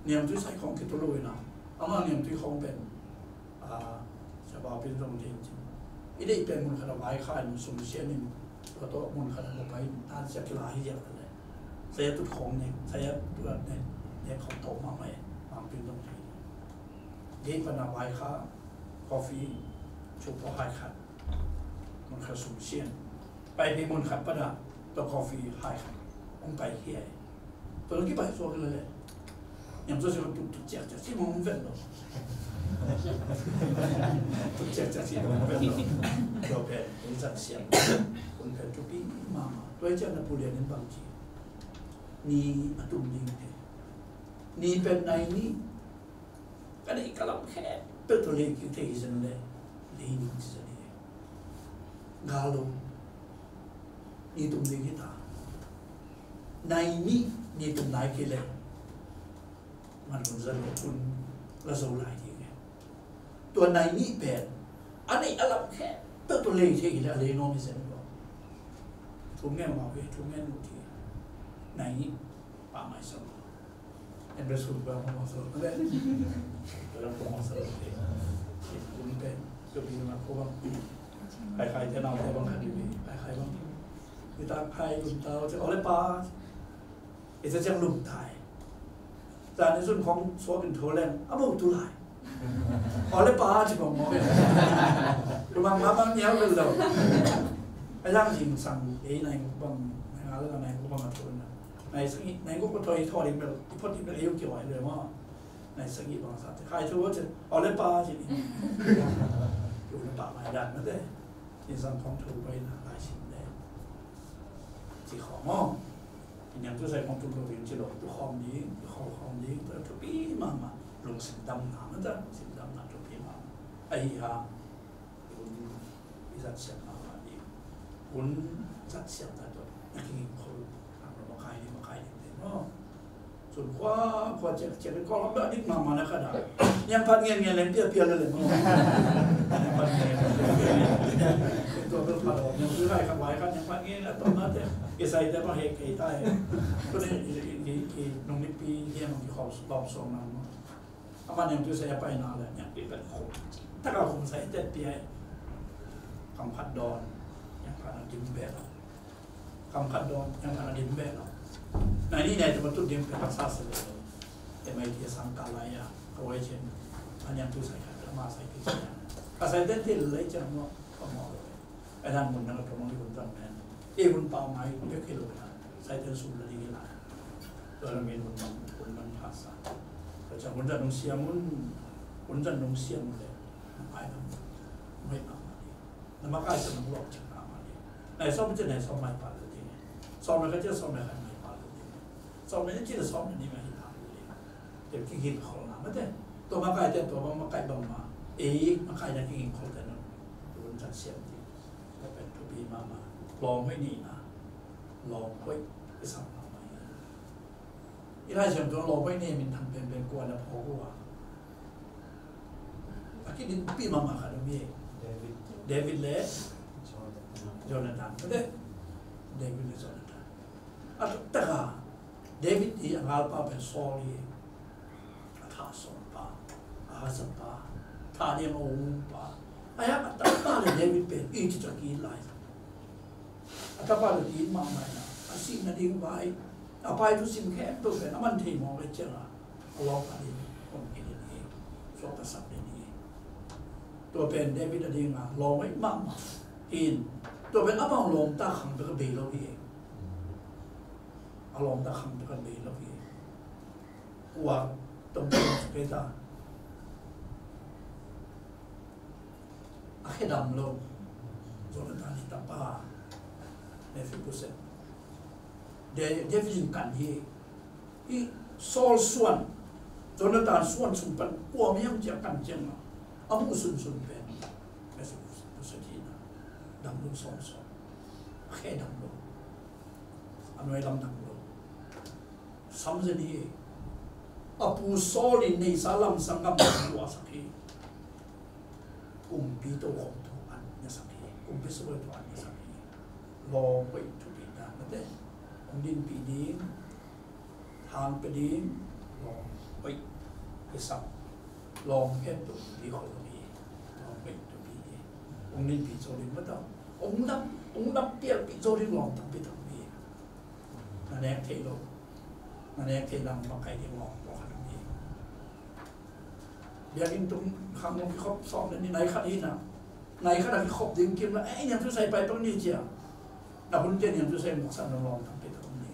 niangtui sai khawng kitu lo in a, amah niangtui khawng pen, a, Sia Pau Pin zong thei cin. I deih pen mun khat a vaikha in sum sian in, tua tawh mun khat a va pai in, tan sia kila hi ziak ta le. Saya tut khawng ne, saya tut ne, ne khawng tawh mahmah e, Pau Pin zong thei. Gei pan a vaikha, coffee, chup pawh hai khat. Mun khat sum sian. Pai phei mun khat pan a, tua coffee hai khat. Hong pai hi ai. Tua laki pai suak hi la le. Niam tua si tuk tuk ciak ciak si mong vet lo. Tuk ciak ciak si mong vet lo. Tua pen, hong zat siam. Hong pen thupi mahmah. Tua hi ciak na Pu Lian in bang ci. Ni a tum ding te. Ni pen nai ni. Ka deih ka lam khempeuh tawh lei kik thei hi zen le, lei ning ci zen hi. Gal lo, ni tum ding hi ta. Nai nih ni tum nai kei le, man hun zan lo, hun la zo lai ding hi. Tua nai nih pen a neih a lam khempeuh tawh lei thei hi le, a lei nuam hi zen lo. Thu ngen mah hi, thu ngen uh hi. Nai nih pah mai sa lo. Em bia sum bia hong hong sal le. Bia hong hong sal le. Kum te, kum te na ko bang. Khai khai te nau te bang khai bi, khai khai bang. Kita khai lum tau te ole pa. Ita ciang lum tai. Zan ni sun khong suak in tho leng a bo tu lai. Ole pa ci bang mo. Lum ang ma bang niau lo. A yang jing sang ei nai bang, nai ngal nai bang a tho na. Nai sagih, nai guk ko thoi thoi ding bel, i phot ding bel, ei u kiu ai le maw. Nai sagih bang sa te. Khai thu ci, ole pa ci. Kiu le pa mai dan mah te. Inn sang khawng thu pai na, lai sim le. Ci khawng maw. Niam tu sai khawng tu lo ding ci lo, tu khawng ding, tu khawng khawng ding, tu thupi mahmah. Lungsim dam na mah ta, lungsim dam na thupi mahmah. Ahi hang. Hun i zat siam mahmah ding. Hun zat siam na tawh na kingim khol. Ang lo makai ding, makai ding te maw. Sun khua khua ciak ciak in kawm dah ding mahmah na ka dah. Niang phat ngen ngen leng pia pia le le maw. Niang phat ngen ngen. Tua bel phat om. Niang tu lai khat vai khat niang phat ngen a tom na te. Kisai te pa he kei ta he. Tu ne i, i, i, i nung ni pi hiam ki khawm lawm sawm na maw. Amah niangtui sai a paina le niangtui pen khum. Taka khum sai tet pi ai. Kam khat dawn, yang khat na dim beh lo. Kam khat dawn, yang khat na dim beh lo. Nai ni nai te ma tut ding pen haksa sa beh lo. Te mai ti sang ka lai ya, ka wai chen. An yang tu sai khat, ka ma sai ti chen. Ka sai ten ti lai chen mo, ka mo lo. Ai dan mun na ka mo ni mun tan men. E mun pa mai, bek ki lo na. Sai ten sum la ding la. Tua la min mun man, mun man haksa. Ka cha mun dan nung sia mun, mun dan nung sia mun le. Ai dan. Mai pa mai. Na makaih sa nang lawh cih na mah ding. Nai sawm cih nai sawm mah hi pah lo ding. Sawm le khat cih sawm le khat mah hi pah lo ding. Sawm le nih cih le sawm le nih mah hi pah lo ding. Te kigin khol na mah te. Tua makaih te tua bang makaih bang mah. Ei makaih na kigin khol te na. Tua bang chan siam ding. Tua pen thupi mahmah. Lawm hoih neihna. Lawm hoih kisam mahmah hi. I Lai Siangtho lawm hoih nei minthang penpen kua na phawk uh a. A kidinpih mahmah khat om hi. David. David le Jonathan. Jonathan. Ka te. David le Jonathan. A taktak a David hi a ngalpa pen Saul hi. A thahsawnpa, a hazapa, thah ding a umpa. A hiang a tapa le David pen i cih tak i lai. A tapa le ding mahmah in a, a sihna ding vai, a pai thusim khempeuh pen a man thei mawk le ciang a, a lawmpa ding hong hi ding hi, suaktasak ding hi. Tua pen David a ding a lawm hoih mahmah hi in, tua pen amau lawmta khang bek a bei lo hi. A lawmta khang bek a bei lo hi. Kua tong tong kei ta. A khedam lo. Jonathan i tapa Mephibosheth. De, David in kan hi. Hi Saul suan, Jonathan suan sung pan kua mi hiam ci a kan ciang a, a muh sunsun pen Mephibosheth hi na. Dam lo sawm sawm. A khedam lo. A nuai lam dam lo. Samson hi. A pu Saul in neihsa lam sanggam tuahsak hi. Kumpi tokhom thu an ngiasak hi. Kumpi sungah thu an ngiasak hi. Lawm hoih thupi dan mate. Hong dinpih ding, thang pia ding, lawm hoih kisam. Lawm hoih thupi khol lo hi. Lawm hoih thupi hi. Hong dinpih zo ding mate. Hong dam, hong dam pialpih zo ding lawm tampi tampi hi. Na nek theih loh, na nek theih lam makaih ding lawm pawlkhat om hi. Biakinn tung khang nung kikhop sawm le nih, nai khat hi na. Nai khat a kikhop ding kim la, eh, niangthu sai pai pang ni cia. Na hun te niangthu sai muksan lo lawm tampi tak om ni.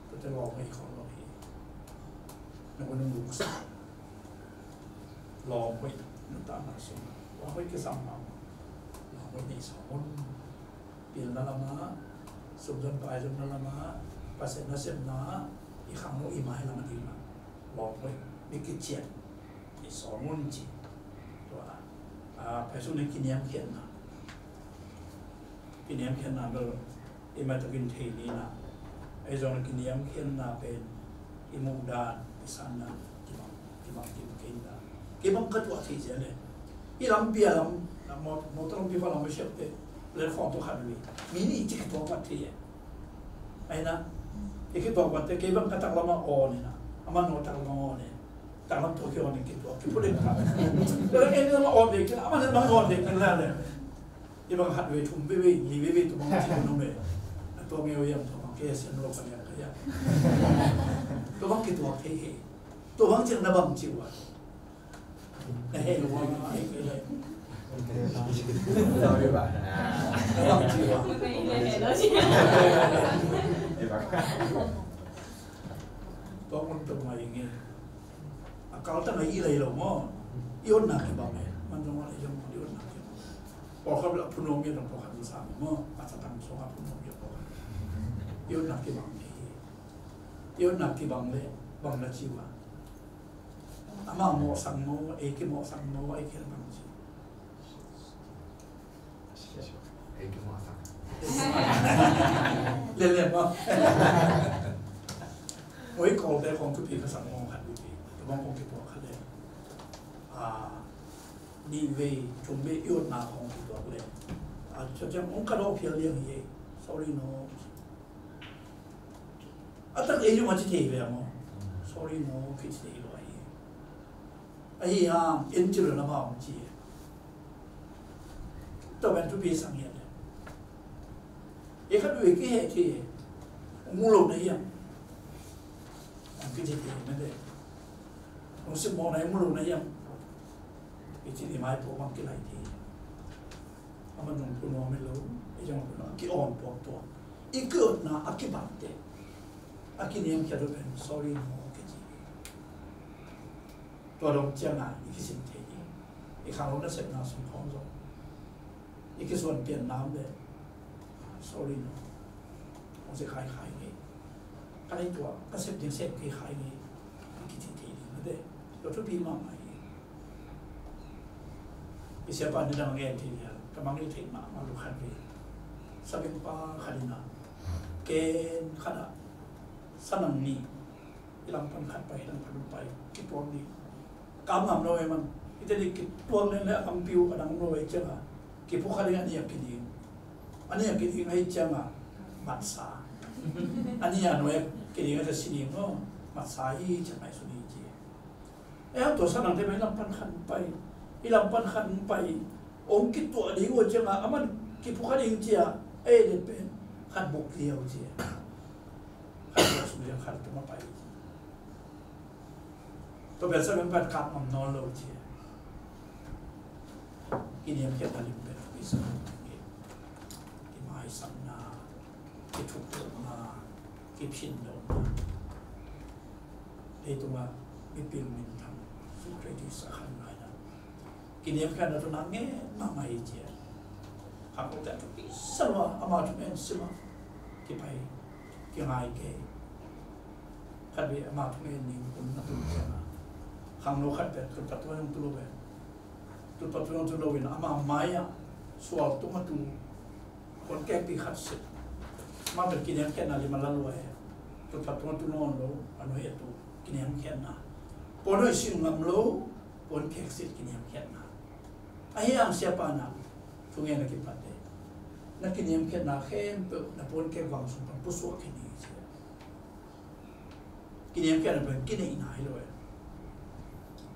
Tua te lawm hoih khol lo hi. Na hun muksan. Lawm hoih na ta na sung. Lawm hoih kisam ma. Lawm hoih nei sawm un. Pilna lamah, sumzon paizonna lamah, Pasian nasepna, i khangno i mailam a dingah lawm hoih, mi kician i sawm un ci. Tua a, a, paisuk nih kiniamkhiatna. Kiniamkhiatna bel i matakin thei ni na. Ei zong kiniamkhiatna pen i muh dan, i sanna, kibang, kibang, kibang kei na. Kibang ka tuah thei zel le. I lampi a lam, na mo-, motor lampi pa lam siap te, platform tawh khat mi. Mi nih ci kituak pat thei e. Ai na, i kituak pat te, kei bang ka taklam a aw ni na. Aman no taklam a aw ni. Taklam tawh ki aw ni kituak, kipu dek ka. Kei bang aw dek, aman no aw dek, na le. I bang khat vei thum vei vei, li vei vei, tua bang ci nung vei. A tua ngei vei am tua bang kei siam lo ka liang ka ya. Tua bang kituak thei he. Tua bang ciang na bang ci ua. Na he lo bang ai kei le. Na bang ci ua. Tua bang tua mai ngei. A kaltang a i lei lo maw. I otna kibang e. Man zong a lei zong i otna kibang. Pawlkhat la phunawm i otna pawlkhat sa maw. A sa tang sawng a phunawm i pawlkhat. I otna kibang e. I otna kibang le bang na ci ua. Ama mawhsak maw, ei kimawhsak maw, ei kibang ci. Ei kimawhsak. Lianlian maw. Oi, Kawlte khawng thupi ka sak mawng khat uh hi. Tua bang khawng kituak khat le. A, nih vei, thum vei, i otna khawng kituak le. A, tua ciang hong ka dawh phial liang hi. Sorry no. A tak ei zong a ci thei ve maw. Sorry no, kici thei lo ahi. Ahi hang, en ci lo na ma hong ci. Tua pen thupi sang hi a le. I khat vei kiheh thei hi. Hong mu lo na hiam? Hong kici thei hi mete. Hong simmawh na hi, mu lo na hiam? Kici thei, mai pawh bang kilai thei hi. Amah nungpun nuam hi lo. I zong a ki-awn puakpuak. I ki-awtna a kibat teh a kiniamkhiat uh pen sorry no kici hi. Tua dong ciangin i kisin thei hi. I khangno nasepna sung khawng zong i kisuan pian nam le, "Sorry no, hong sep kha kha ing ei. Ka lei tua ka sep ding sep kei kha ing ei," i kici thei ding mete. Tua thupi mahmah hi. I siapa nidang a gen thei hi a, ka mangngilh thei mahmah lo khat vei. Sabengpa khat in a, ken khat ah, sanang nih, i lam pan khat pai, i lam pan pai, kituak ding. Kam ngam lo e man. Hite ding kituak leng le a kampi uh a dang lo e ciangin kiphukha ding, a nih a kiding. A nih a kiding ahih ciangin matsa. A nih a nuai a kiding a si ding maw. Matsa hi ciang ngaihsun hi ci. E, a tua sanangte pen i lam pan khat pai, i lam pan khat pai. Hong kituak ding uh ciangin aman kiphukha ding ci a, e, den pen khat buk liau ci a. Khat buk sung ciang khat tung a pai. Tua pen sa pen pan kap ngam nawn lo ci a. Kiniamkhiatna lim pen a kisa, kimaisakna, kithukna, kiphin lo. Leitungah mipil minthang Jesu Khrih a khan ngaihna, kiniamkhiatna thu na ngen mahmah hi ci a. Khangnote a thupi sa lua, ama thungen sim a kipai, kingai kei. Khat vei ama thungen ding hun na tun ciangin, khangno khat pen tulpa tua hong tu lo ve. Tulpa tua hong tu lo in ama mai-ah sual tung a tu, puan kekpi khat sit. Amah pen kiniamkhiatna lim a la lua hi. Tulpa tua hong tu nawn lo, a nuai a tu, kiniamkhiatna. Puan hoih sin ngam lo, puan kek sit, kiniamkhiatna. Ahi hang siapa in a thungen a kipat teh, na kiniamkhiatna khempeuh na puan kek vang sung pan pusuak khin hi ci a. Kiniamkhiatna pen kineihna hi lo e.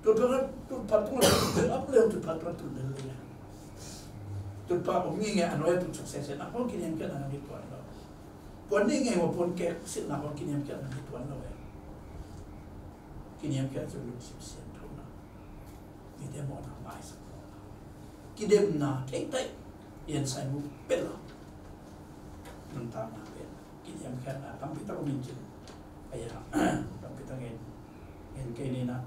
Tulpa, tulpa tungah tun lel, ap leu tulpa tungah tun lel lel e. Tulpa om ngei ngei a nuai a tun suk sese na khong kiniamkhiatna na hi tuan lo. Puan neih ngei ngei puan kek sitna khong kiniamkhiatna na hi tuan lo e. Kiniamkhiat cu lungsim sianthona, mite mawhna maisak mawhna, kidemna theitaih, i ansai mu pela, nuntakna pen kiniamkhiatna tampi tak om in cin. Ahi a, tampi tak ngen, ngen kei ni na.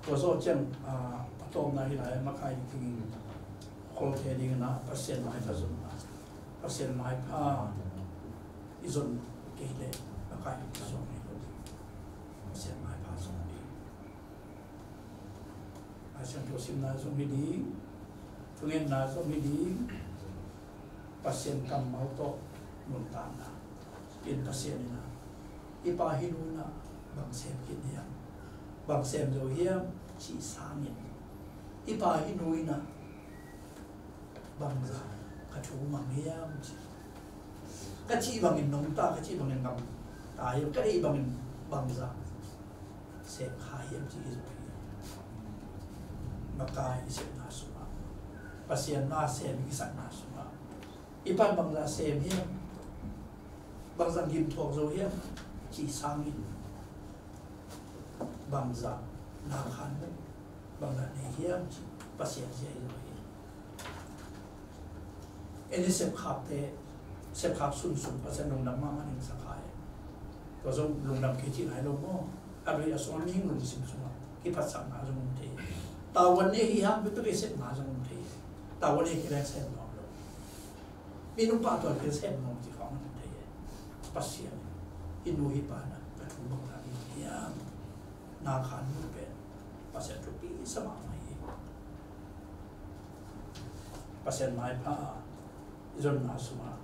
Tua zawh ciang, ah, a tawpna hi lai, makai ding, kholhte ding na, Pasian maipha zonna. Pasian maipha i zon kei leh, makai ding zong hi lo ding. Pasian maipha zong ding. Lai Siangtho simna zong hi ding, thungetna zong hi ding, Pasian kammal tawh nuntakna. In Pasian in a, "I pa hi nu in a bang sem khin hiam? Bang sem zo hiam?" cih sangin, "I pa hi nu in a bangzah ka thu mang hiam?" ci. "Ka cih bangin nong ta, ka cih bangin ngam ta hiam? Ka deih bangin bangzah sem kha hiam?" ci hi zo hi. Makai i sepna sungah, Pasian na sem i kisakna sungah, "I pan bangzah sem hiam? Bangzah gim thuak zo hiam?" cih sangin, "Bangzah na khan, bangzah nei hiam?" ci Pasian zia hi lo hi. En i sepkhakte, sepkhak sunsun Pasian lungdam mahmah ding sa kha hi. Tua zong lungdam kei cih nai lo maw? A lui a sungah mihing lungsim sungah kiphatsakna zong om thei hi. Tavuan nei hi hang bituk i sepna zong om thei hi. Tavuan nei hi leng sem nuam lo. Minung pahtawi kei sem nuam ci khawng om thei hi. Pasian in, "Hi nu hi pa in a ka thu bangzah nei hiam?" Na khan nu pen Pasian thupi sa mahmah hi. Pasian maipha i zonna sungah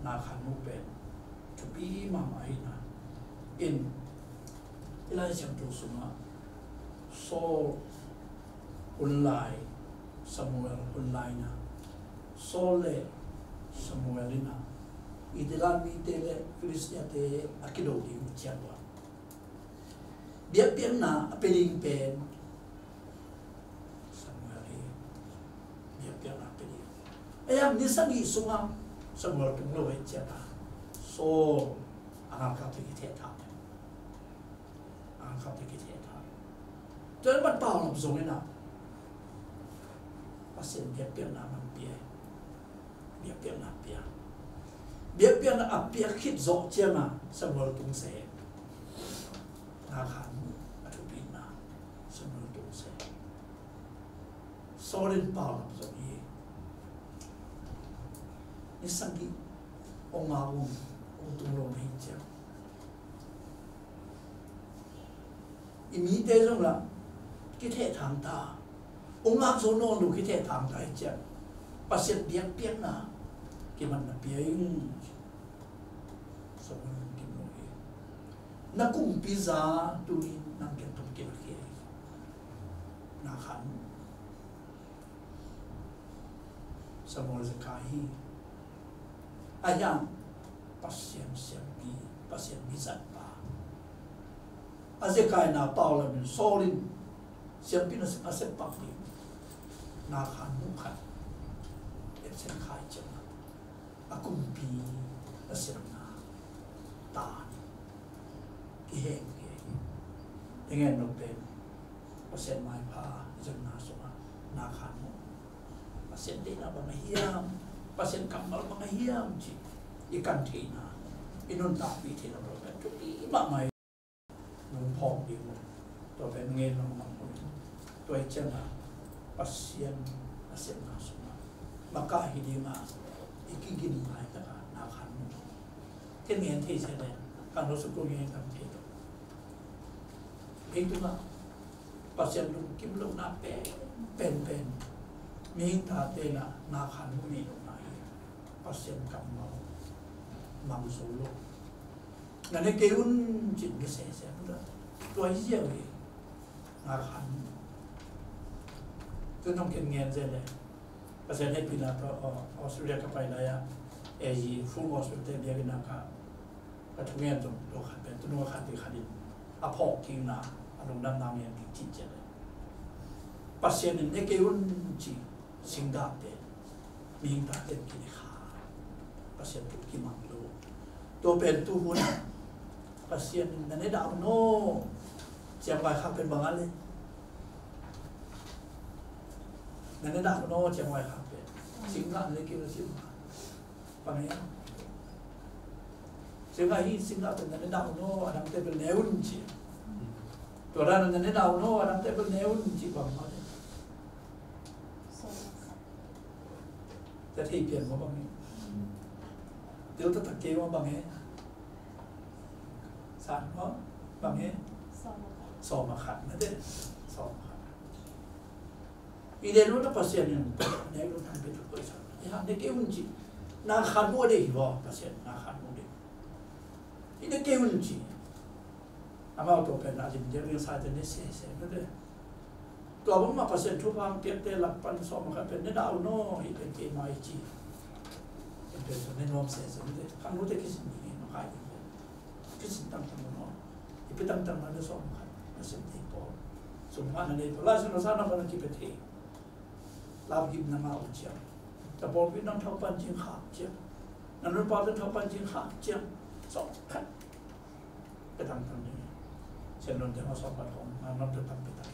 na khan nu pen thupi mahmah hi na. In, i Lai Siangtho sungah Saul hun lai, Samuel hun lai na, Saul le Samuel in a, Israel mite le Filistiate a kido ding uh ciang uh a, biakpiakna a pia ding pen Samuel hi. Biakpiakna a pia ding. Ahi hang ni sagih sungah Samuel tung lo ahih ciangin Saul a galkapte kithehthang. A galkapte kithehthang. Tua ahih manin Paul lam zong in ah Pasian biakpiakna man pia. Biakpiakna pia. Biakpiakna a piak khit zawh ciangin Samuel tung seh. Na khan a thupina Samuel tung seh. Saul in Paul lam zong hi. Ni sagih hong ngak, hong tung lo na hi ciang, i mite zong lah kithehthang ta. Hong ngak zo nawn lo kithehthang ta hi ciang, Pasian biakpiakna kimanna pia ing. Samuel in kim lo hi. Na kumpi za tuni nang kiang tung kilakhia hi. Na khan Samuel zekai hi. Ahi hang Pasian siampi, Pasian mizatpa. A zekai na Paul lam in Saul in siampi na a sep pak ding. Na khan nu khat. Epsen khai ciang a kumpi na siamna ta kiheng hi. I gen nop pen Pasian maipha zonna sungah na khan nu. Pasian deihna bang a hiam, Pasian kammal bang a hiam cih i kan theihna, i nuntakpih theihna lo pen thupi mahmah hi. Nong phawk ding lo. Tua pen ngen nong mang lo. Tua hi ciangin Pasian a siamna sungah maka hi dingin i kigin laitakah na khan nu. Ken ngen thei se le, kan lo sukul ngen tam thei lo. Hei tungah Pasian lungkim lohna pen, pen, pen. Mihing tate na, na khan mu mi lohna hi. Pasian kammal mang zo lo. Na ne kei un cin ke se se mu da. Tua hi ziau hi. Na khan. Tu nong ken ngen se le. Pasian hehpihna tawh, aw, Australia ka pai lai-ah, A G Full Gospel te biakinn ah ka, ka thungen zong tua khat pen, tu nung a khat pi khat in a phawk kikna, a lungdamna ngen kik cih ciang le. Pasian in ne kei un ci, singgah pen mihing tate in kine kha. Pasian thu kimang lo. Tua pen tu hun ah Pasian in na ne dah un aw, ciangvai kha pen bang a le. Na ne dah un aw, ciangvai kha pen. Singgah na ne kei un aw, singgah. Bang e. Singgah hi, singgah pen na ne dah un aw, a dangte bel ne un ci. Tua dan na ne dah un aw, a dangte bel ne un ci bang mah le. Tua thei pian maw bang e. Tel taktak kei maw bang e. San maw bang e. Sawm a khat na te. Sawm a khat. I ne lo na Pasian in, ne lo na pe tu ko sa. I ha ne kei un ci. Na khan mu de hi bo, Pasian na khan mu de. I ne kei un ci. Amau tua pen a lim deuh ding sa te ne se se na te. Tua bang mah Pasian thupha piakte lak pan sawm a khat pen ne dah un aw, hi pen keimah i ci. Pen pen ne nuam se se na te. Khan mu te kisin ni ma kai ni. Kisin tangtang un aw. Hi pen tangtang na ne sawm a khat. Na sim te pawl. Sum ngah na nei pawl. Lai Siangtho sang na pan na kipia thei. Lam gim na ngah uh ciang. Tapawlpi nang thau pan cing khak ciang. Na nunpau te thau pan cing khak ciang. Sawm khat. Ka tangtang ding. Sian nun te ma sawm khat hong. Nang nam te tam pe tak.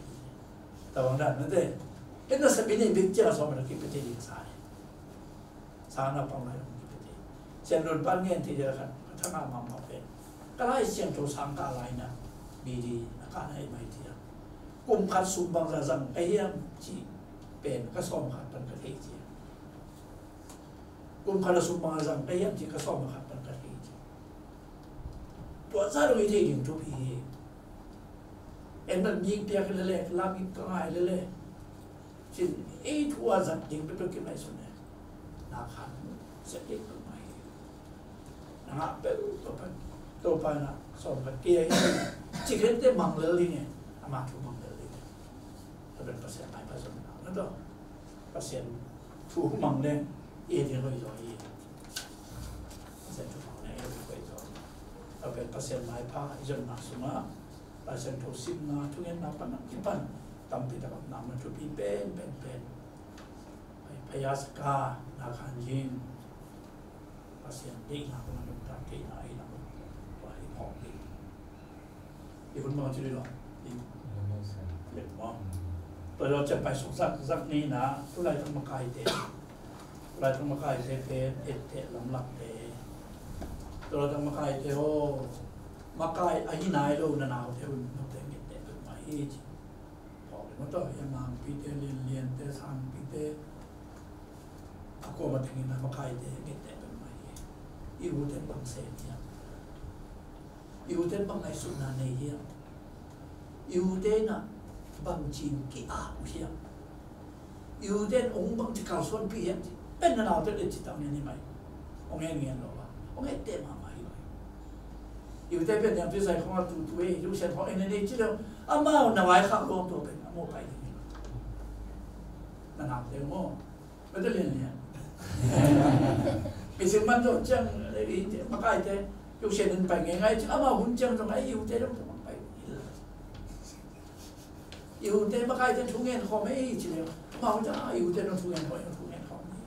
Tabang dan na te. Ken na sabi nei bik ciang sawm khat kipia te ding sa e. Sang na pang lai hong kipia te. Sian nun pan ngen te ding khat. Ka thang a ma ma pe. Ka Lai Siangtho sang ka lai na. Bi di na ka na i mai ti a. Kum khat sum bangzah zang ka hiam cih pen ka sawm khat pan ka thei ci. Kum khat a sum bangzah zang ka hiam cih ka sawm khat pan ka thei ci. Tua zah dong i thei ding thupi hi. En man mi piak lele, lam i ka ngai lele. Cin ei thu a zat ding peuhpeuh ki ngaihsun e. Na khan mu, sia kei peuhmah hi. Na ngah peuh Topa, Topa na sawm khat kei a hi. Ci khen te mang lel ding e. Ama thu mang lel ding e. Tua pen Pasian maipha zonna na tawh. Pasian thu mang leng e ding hoih zaw hi. Pasian thu mang leng e ding hoih zaw. Tua pen Pasian maipha i zonna sungah Lai Siangtho simna, thungetna pan a kipan tampi tak a omna thupi pen, pen, pen. Phaya Saka, Na khan jin Pasian deihna kong a nungta theihna ahi na kong tua i phawk ding. I hun bang ci dih lo. I lem maw. Tua lo cian pai suk zak zak ni na tulai tang makaite. Tulai tang makaite pen etteh lamlakte. Tulai tang makaite aw. Makai ahi nai lo na naute hun naute ngitte pen mah hi ci. Pawlin mah tawh, i a mangpite, lianliante, sangpite, a kuamah tengin a makaite, ngitte peuhmah hi. I ute bang sem hiam? I ute bang ngaihsutna nei hiam? I ute na bang cin ki-ap uh hiam? I ute ong bang ci kalsuanpih hiam? Pen na naute le ci tau ni mai. Ong en ngen lo ba. Ong etteh mahmah hi lo. I ute pen niangtui sai khong a tutu ei, i usian khong en en ei ci leu. Amau na vaikhak luang tua pen a mawh pai ding hi. Na naute maw. Mete lianlian. Kisin man zong ciang, makaite, i usian in pai ngeingai ci, amau hun ciang zong ai i ute zong tua pai ding hi. I ute makaite thu ngen khawm ei ci leu. Amau hun ciang, a, i ute zong thu ngen khawm, thu ngen khawm hi.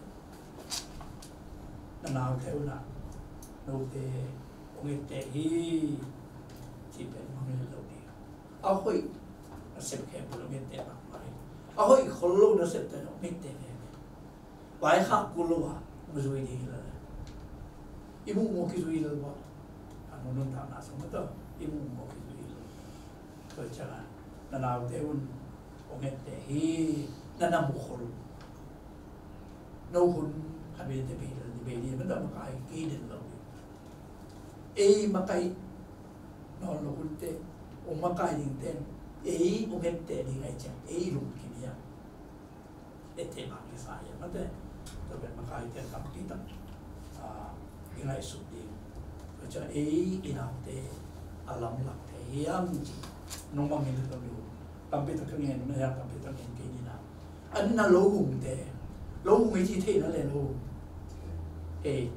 Na naute un ah, note ong etteh hi, cih pen mangngilh lo ding. A hoih nasep khempeuh ong etteh bangmah hi. A hoih khol lo nasepte ong etteh veve. Vaikhak kul lo a ong zui ding hi lel. I muhmuh kizui lel bawh. A nuntakna sung mah tawh i muhmuh kizui lel. Tua ciangin na naute un ong etteh hi, na na mukhol. No hun khat vei te bei lel ni bei ni, mah tawh makai kei den lo. Ei makai nawn lo hun te, ong makai ding ten ei ong etteh ding ahih ciang ei lungkim hiam? Etteh bang kisa hiam? Mate, tua pen makaite tampi tak, ah, i ngaihsut ding. Tua ciang ei i naute a lamlak thei hiam ci nong mangngilh lo ding. Tampi tak ka ngen, na hiam tampi tak ngen kei ni na. An na lo hungte. Lo hung i ci thei na le lo hung. Ei,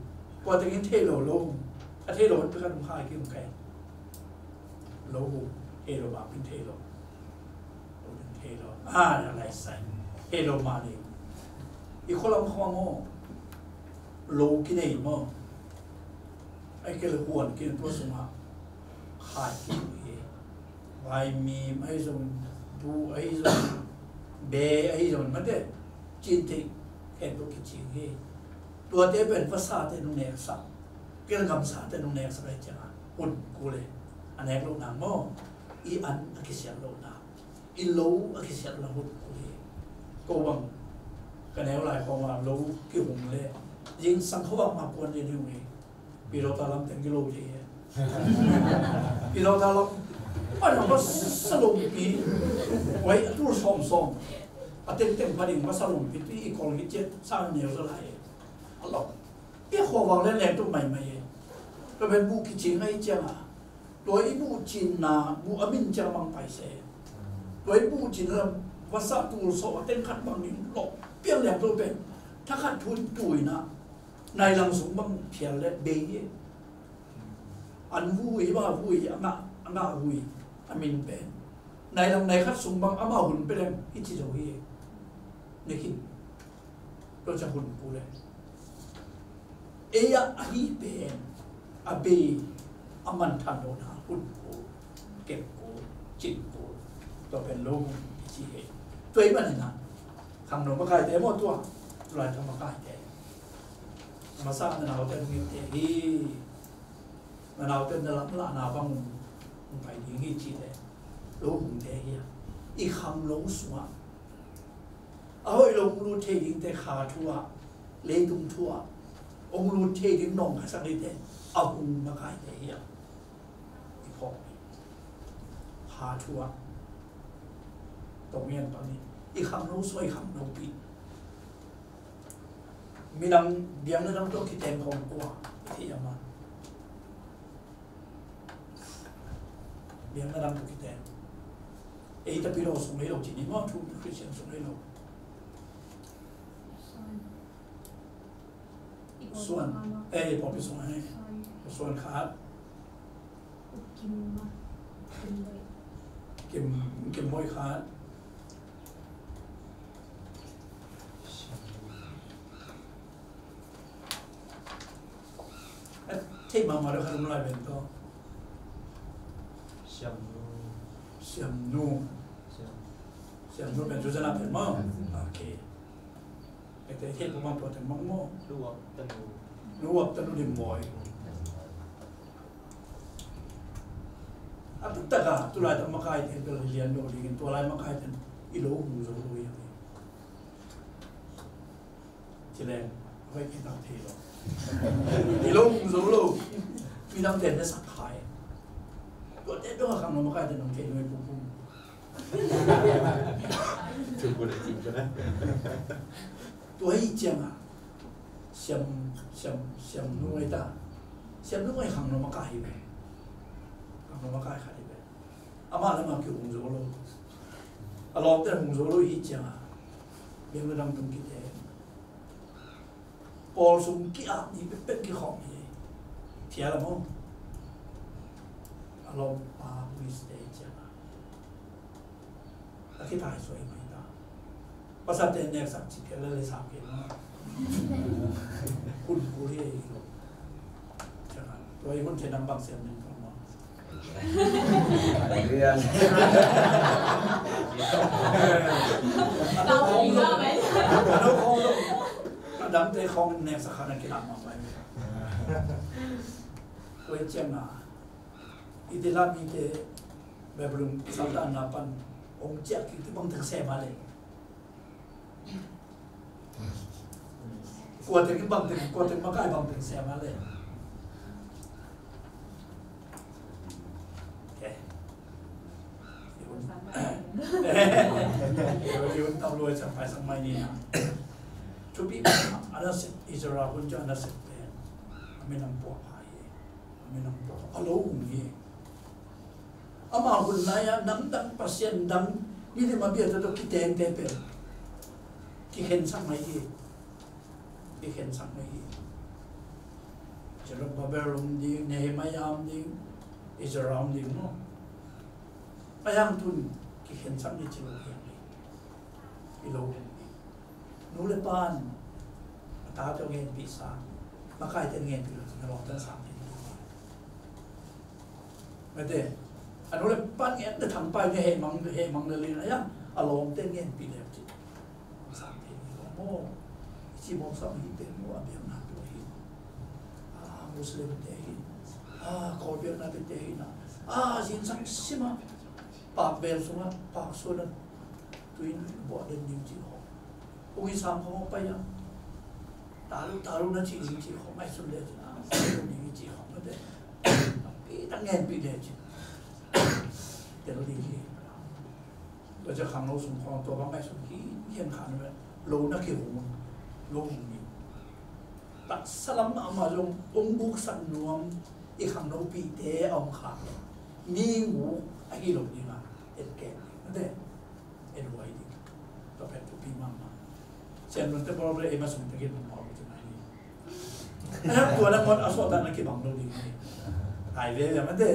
kua tengin thei lo lo hung. A thei lo hung pi khat hung khai ki hung kai. Lo hung, thei lo bang pin thei lo. Lo hung thei lo. A, na lai sai. Thei lo ma ni. I khualam khuam maw. Lo kinei maw. Ai kel huan kin tua sungah. Khai ki hung hi. Vaimim ahi zong, bu ahi zong, be ahi zong, mate, cin theih khempeuh kicing hi. Tuate pen vasate nung neksak, kilgamsate nung neksak ahi ciangin hun kul e. A nek loh nang maw, i an a kisiat loh nang, i lo a kisiat loh nang hun kul hi. Ko bang ka neu lai khawng a lo kihum le zingsang khuavak mah kuan ding hi. Pilota lam teng kilo thei e. Pilota lam. Pai lam va sa lompi. Wai a tul sawmsawm. A tengteng pha ding va sa lompi tui i kol hi ciat sa neu za lai e. A lawm. I khuavak le leng tuk maimai e. Tua pen buh kicing ahi ciang a. Tua i buh cinna, buh a min ciang bang pai se. Tua i buh cinna lam va sa tul sawm a teng khat bang ding lawm. Piang liang tua pen. Thakhat thu in tuina. Nai lang sung bang phial le bei hi. An vui, ma vui, a ngah, a ngah vui, a min pen. Nai lang nai khat sung bang ama hun pe leng, i ci zo hi. Nekin. Tua ca hun pu le. Ei a ahi pen, a bei, a man than lo na hun pu, kep pu, cin pu. Tua pen lo hun i ci hi. Tua i man hi na. Khangno makaite maw tua. Tulai tang makaite. Masa na naute hong itte hi. Na naute na lamlahna bang hong pai ding hi ci le. Lo hongte hi a. I khangno sungah. A hoih lo hong lut thei dingte kha thu ah. Leitung thu ah. Hong lut thei ding nawngkaisak dingte. A hong makaite hi a. I phawk hi. Kha thu ah. Tong ngen pang hi. I khangno sungah i khangno pi. Midang biakna dang tawh kiteng khawng kua i theih a ma. Biakna dang tawh kiteng. Ei tapi lo sung ei lo cih ni maw thu Christian sung ei lo. Suan. Ei pawlpi sung ei. Suan khat. Kim, Kim Boih khat. Theih mahmah deuh khat om lai ven tawh. Siamnu. Siamnu. Siam. Siamnu pen Susanna pen maw? Ok. Ete theih pumang tua teng mang maw? Luap tanu. Luap tanu dim bawi. A taktak a tulai tak makai te bel lian lo dingin tua lai makai te i lo hong zo lo hi. Ci leng, hoi kei tak thei lo. I lo hong zo lo. Midang ten ne sak khai. Tua te dong a khang lo makai te nong thei lo i pum pum. Tua hi ciang a siam, siam, siam nu ei ta. Siam nu ei khang lo makai hi ve. Khang lo makai khat hi ve. Amah lamah kihong zo lo. A lawmte hong zo lo hi ciang a. Biang le dang tung kite. Pawl sung ki-ap ni pekpek kikhawm hi. Thial a maw? A lawmpa police te ciang a. A kitai suai mai ta. Pasal te neksak ci phial le le sam phial na. Kun kul hi ei lo. Ciang a. Tua i hun te nang bang siam ning kong maw? A dang te khong nek sa khan a kilam ma pai. Koi ciang na i te lam i te Babylon Satan na pan ong ciak ki te bang teng se ma le. Kua teng in bang teng, kua teng makai bang teng sem a le. Ok. I hun tam luai sang pai sang mai ni na. Thupi a na sep, Israel hun ciang a na sep pen a minam puak hai hi. A minam puak a lo hong hi. Amah hun lai-ah namdang pasian dang milim a biate tawh kitengte pen kikhensak mai hi. Kikhensak mai hi. Zerubbabel om ding, Nehemiah om ding, Ezra om ding maw? A yang tun kikhensak ni ci lo hiang hi. I lo hiang hi. Nu le pan a tate ngenpih sang, makaite ngenpih lo cin a lawmte sang thei. Mete a nu le pan ngen le thangpai ne hehmang, hehmang le lin a yang a lawmte ngenpih le cin sang thei lo maw? I ci mawk sam hi pen maw a biakna tua hi. A Muslim te hi. A kawlbiakna te te hi na. A zingsang sima pak bel sunga pak suan a Tuin buah den ding cih khawng. Kong i sam khawng pai a. Talu, talu na cih ding cih khawng. Ngaihsun le cih na. Ngaihsun ding cih khawng. Mate. Pi ta ngen pi le cih. Tel ding cih. Tua ciang khangno sung khawng tua bang ngaihsun hi. Hian khan ve. Lo na kihong. Lo hong ni. Taksa lam mahmah zong hong buksak nuam i khangno pite a om kha. Mi nguk a hi lo ding a. En keng. Mate. En huai ding. Tua pen thupi mahmah. Sian nunte bawl le ei ma sung tekin hong bawl ding ahi. Tua na ngon a sawtah na kibang lo ding ahi. Ai ve ve mate.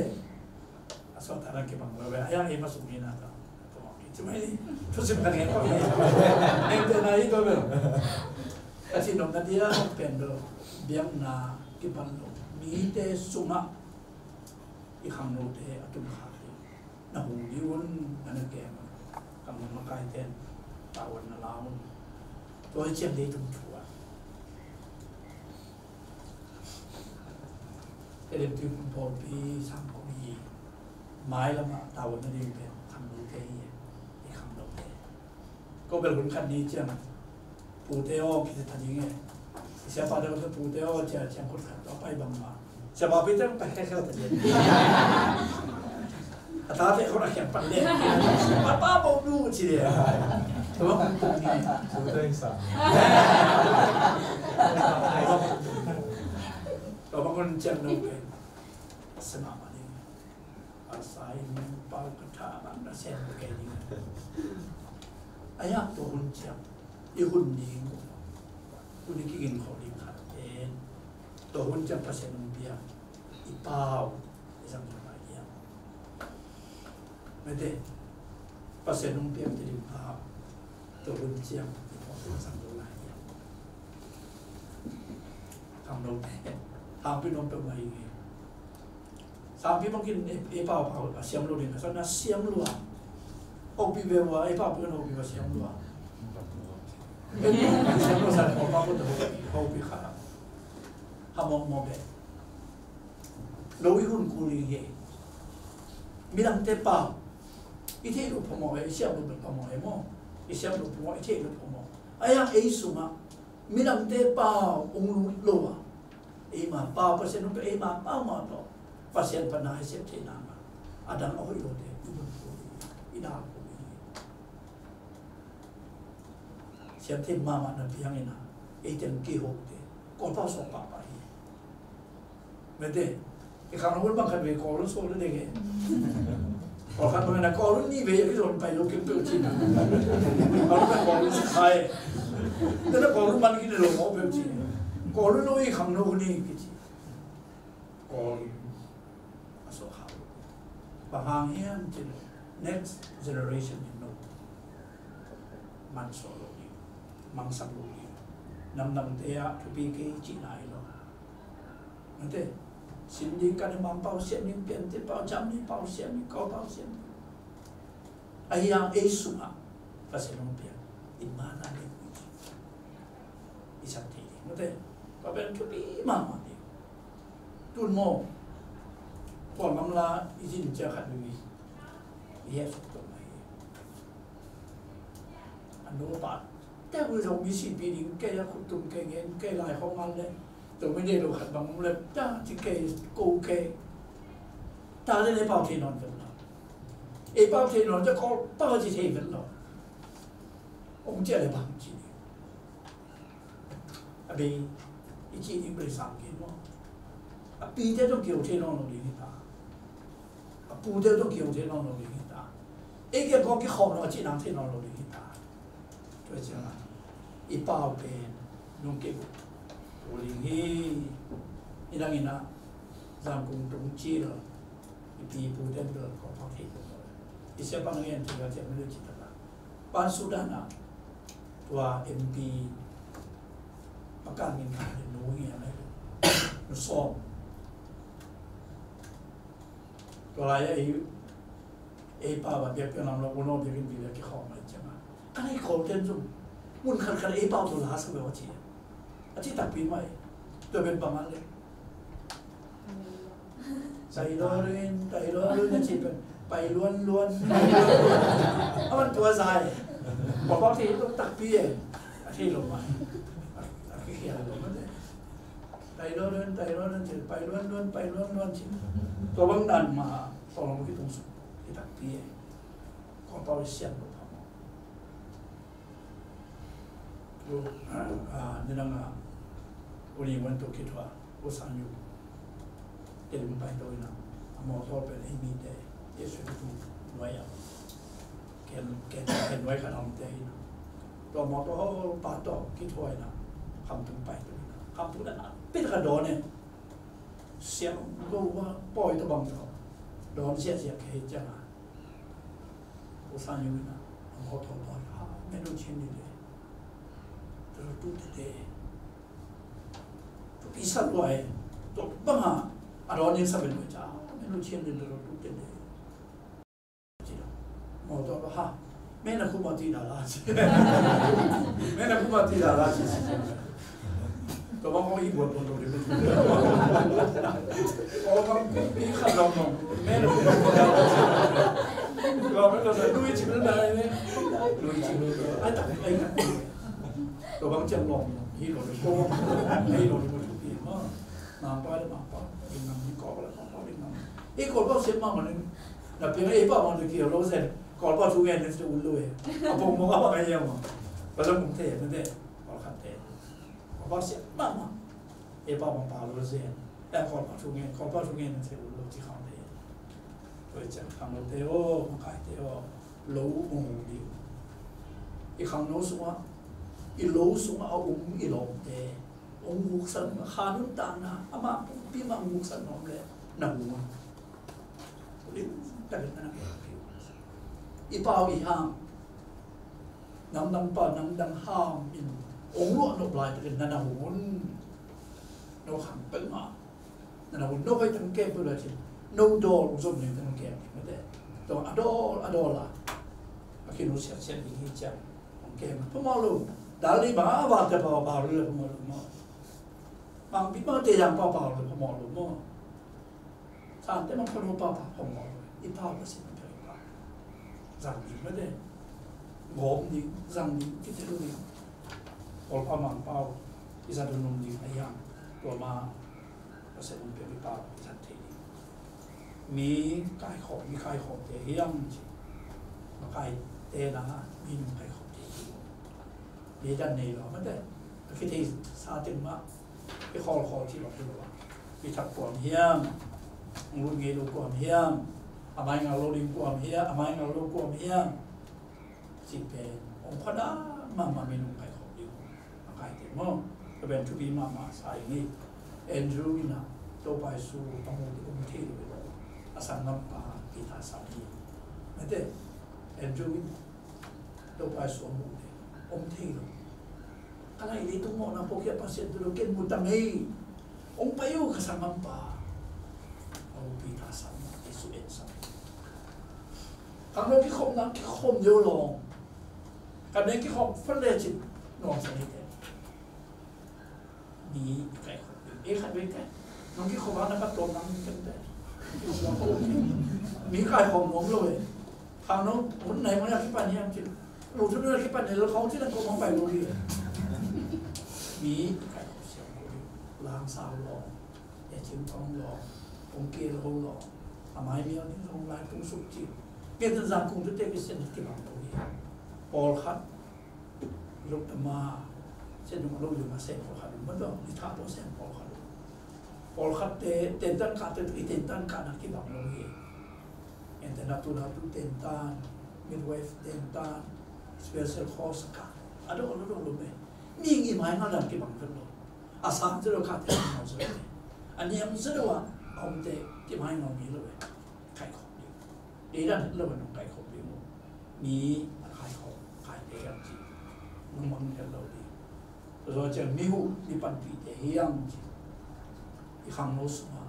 A sawtah na kibang lo ve. Ai ang ei ma sung hi na ta. Tua ki ci mai ni. Thusim kan ngen kong ni. Ngen te na hi tua ve. A ci nop na dia pen lo. Biang na kipan lo. Mite sungah i khangnote a tum kha hi. Na hong ding un, na na kem un. Ka mun makaite in tavuan na la un. Tua hi ciang leitung thu ah Tedim Tuiphum pawlpi sang kong hi. Mailam ah tavuan na ding pen khangnote hi. I khangnote. Ko bel hun khat ni ciang pute aw kite ta ding e. Siapa te ko pute aw cia ciang khut khat tua pai bang ma. Siapa pi te pai khe khe ta ding. A ta te ko na khe pan le. Pa pa bo du ci le. Tua ko ni. Pute sa. Tua bang kon ciang no ke. Sema ma ni. A sa in pau ka tha bang na sen ka ke ding. A yak tua hun ciang i hun ding ko. Hun i kigin kho ding khat en. Tua hun ciang Pasian hong piak i pau i zang zong lai hiam. Mete Pasian hong piak te ding pau. Tua hun ciang i pau i zang zong lai hiam. Khangnote. Hangpi nuam peuhmah hi. Sangpi bangin ei, ei pau pau a siam lo ding a, sa na siam lua. Hopih ve ua, ei pau pau hopih ua siam lua. Ei pau siam lua sa, hopih pau pau hopih kha. Ha mawkmawk ve. Lo i hun kul ding hi. Midangte pau i theih loh phamawh hi, i siam loh phamawh hi maw. I siam loh phamawh, i theih loh phamawh. A yang ei sungah midangte pau ong lut lo a, eima pau Pasian ong pia, eima pau mah tawh Pasian pan na i sep theihna mah, a dang a hoih lote i mun kul hi, i dal kul hi. Siam thei mahmah na piang ina, ei teng kihok te, Kawl pau sawk pahpah hi. Mete, i khang hun bang khat ve Kawl sawk le deng e. Kawl khat bang na Kawl ni ve, i zon pai lo kim peuh cin. Kawl na Kawl si khai. Tena Kawl man ki lo mo peuh cin. Kawl lo i khang no ni ki ci. Kawl a sawk hau. Bang hang hiam cin, next generation in no. Man sawk lo ni. Mangsak lo ni. Namdangte a thupi kei ci nai lo. Mete, sin ding kan mang pau siam ni, piante pau jam ni, pau siam ni, Kawl pau siam ni. Ahi hang ei sungah Pasian ong piak i mana ding i sak thei ding. Mete, pa pen thupi mahmah ding. Tun maw, Kawl ngamla i zin cia khat ding i heh suk tawh mai. A nu pa te hui zong mi sipi ding kei a khut tum kei ngen kei lai khong an le. Tua mi nei lo khat bang le ta ci kei ko kei. Ta le le pau thei nawn vet lo. Ei pau thei nawn cia Kawl pau ci thei vet lo. Ong cia le bang ci. A bei i ci ding bei sang kei maw. A pite tawh kio thei nawn lo ding hi ta. A pute tawh kio thei nawn lo ding hi ta. Ei kei kong kikhawm lo a ci nang thei nawn lo ding hi ta. Tua ciangin i pau pen nung kei bu. Tua ding hi. I dang ina zang kung tung ci lo. I pi pute lo kong pau thei lo. I sia pang ngen thei lo ciang mi lo ci ta la. Pan Sudan ah tua M P Pakang in khan in nu ngian ai nu sawm. Tua lai ah ei, ei pa ba biak piang lam lo, uno biak in biak kikhawm ai ciang a. Kan ei khawm ten zong mun khat khat ei pau tua la sa lo a ci. A ci takpi mai. Tua ben bang a le. Tailor in, tailor in a ci pen, pai luan luan. A man tua zai. Kua pau thei lo takpi e. A thei lo mai. A, a kikhial lo mai. Tailor in, tailor in ci, pai luan luan, pai luan luan ci. Tua bang dan ma, tawlom kitung suk, ki takpi e. Kua pau sian lo phamawh. Tu, ah, nidang a, uni wan tu kithua, usanyu. Ken pai to ina, a mawtaw pen ei mite, Jesu tu nuai a. Ken, ken, ken nuai khan om te ina. Tua mawtaw pa to kithua ina, Khamtung pai to ina. Khamtung na, pit ka dawn e. Siang go wa, pawi to bang to. Dawn sia sia kei ciang a. Usanyu ina, a mawtaw pawi ha, menu chin ni le. Tero tu te te. Tu pi sa lua e. Tu bang ha, a dawn ning sa menu cha, menu chin ni tero tu te te. Mawtaw ha, mena kuma ti da la. Mena kuma ti da la. Tua bang kong i buat buat lo ding. Tua bang kong i khat long long. Men a kum a tua bang kong i cim na nai ne. Lui cim na nai. Ai tak ai tak. Tua bang ciang long long. Hi lo ding ko. Hi lo ding ko. Hi lo. Mangpa le mangpa. Ing nam ni ko le ko ko ing nam. I ko ko siam ma ma ni. Na piang ei pa ma ni ki lo zen. Ko pa thu ngen ni tu lo e. A pong mo ka pa ngen ya ma. Ba la mung te ma te. Ko khat te. Ko pa siam ma ma. Ei pau bang pau lo zen. Ei Kawl pau thu ngen, Kawl pau thu ngen se lo ci khang te. Tua ciang khangno te aw, makaite aw, lo ong ding. I khangno sungah, i lo sungah a um i lawmte ong guksan, kha nuntakna, amah pumpi mah ong guksan nuam leh na ung. Lim takin na na i pau i ham. Namdang pa, namdang ham in ong luah nop laitakin na na hun. No khang peuhmah Na na hun no hoih teng kem peuh lo cin. No dawl hong zom ning teng kem ning mate. Tua a dawl a dawl a, a khin uh siatsiat ding hi ciang hong kem phamawh lo. Dal li bang a vate pau pau lo le phamawh lo maw. Bang bit bang te yang pau pau lo phamawh lo maw. Sante mang phamawh pau pau phamawh lo. I pau ka sin pau i pau. Zang ding mate. Gawm ding, zang ding, kitel ding. Kawlpau Mangpau i zat uh nung ding a hiang. Tua ma Pasian hong pia mipa i zat thei ding. Mi kaikhawm, mi kaikhawmte hiam ci. Makaite na mi nung kaikhawmte hi. Mi dan nei lo mate. A kithei sa teng mah i khawlkhawl ci lo hi lo a. Mi thak kuam hiam. Ngut ngei lo kuam hiam. A mai ngal lo ding kuam hiam. A mai ngal lo kuam hiam. Cih pen hong khuadak mahmah, mi nung kaikhawm ding uh. A kaite maw. Ka pen thupi mahmah sa ing ei. Andrew in a Topa Jesu a mu ding om thei lo. A sanggampa Peter sam hi. Mate, Andrew in Topa Jesu a mu ding om thei lo. Ka lai leitung mawhna pawlkhat Pasian tu lo ken mu ta ngei. Hong pai uh ka sanggampa. Aw Peter sam, Jesu en sam. Khangno kikhopna kikhom deuh lawng. Ka ne kikhop phot lecin nuamsa ni te. Mi kaikhop deuh. E khat vei te. Nong kikhop a na ka tawm nang ken te. Mi kaikhop nuam lo e. Khangno hun nai mawh a kipan hiam cin. Lu thu nai kipan ne lo khong cin a kop hong pai lo hi. Mi kaikhop siam lo hi. Langsau lawng. E cin tawng lawng. Kong kil ho lawng. A mai mial ding zong lai tung suk cin. Ngen ten zang kung tu te kisen kibang lo hi. Pawlkhat. Luk tama. Sen dong lo lima sen pawlkhat. Mawh tawh. Ni tha tawh sen pawlkhat. Pawlkhat te, tentan kah te, i tentan kahna kibang lo hi. Enten a tu na tu tentan, midwife tentan, special course kah. A dong lo dong lo me. Mi ngi mai ngal dan kibang vet lo. A sang zero kah te ngal zero me. A niam zero a, a om te, ki mai ngal mi lo me. Kaikhop ding. Ei dan lo nong kaikhop ding. Mi a kaikhop, kaite hiam ci. Nong mang hiam lo ding. Tua zawh ciang mi huh, mi panpihte hiam ci. I khangno sungah,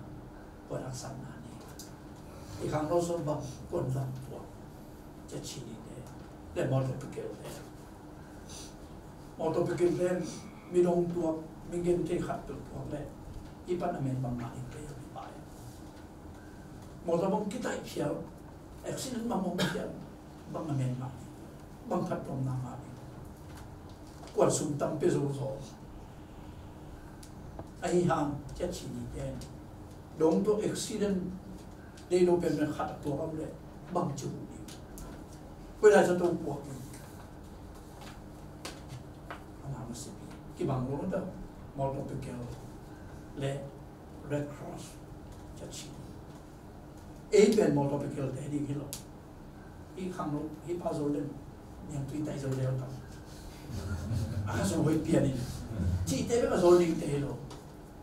kuan haksatna nei. I khangno sungah bang kuan lam tuak. Cia ci ni te. Le motor pikel te. Motor pikel te, mi dong tuak, mi gen te khat tuak le. I pan a men bang ma in te, mi pai. Motor bang kitai phial, accident bang bang phial, bang a men bang, bang phattuamna mah ding. Kuan sum tampi zo zo. Ahi hang, cia ci ni ten. Dong tawh accident, dei lo pen men khat a tuak am le, bang ci hu ding. Koi lai sa tawh puak ding. Ama masipi. Kibang lo ta, motor pikel le, Red Cross, cia ci. Ei pen motor pikel te ding hi lo. Hi khang lo, hi pa zol den. Niangtui tai zol den ta. A ka zol hoi pian in. Ci te bek a zol ding te hi lo.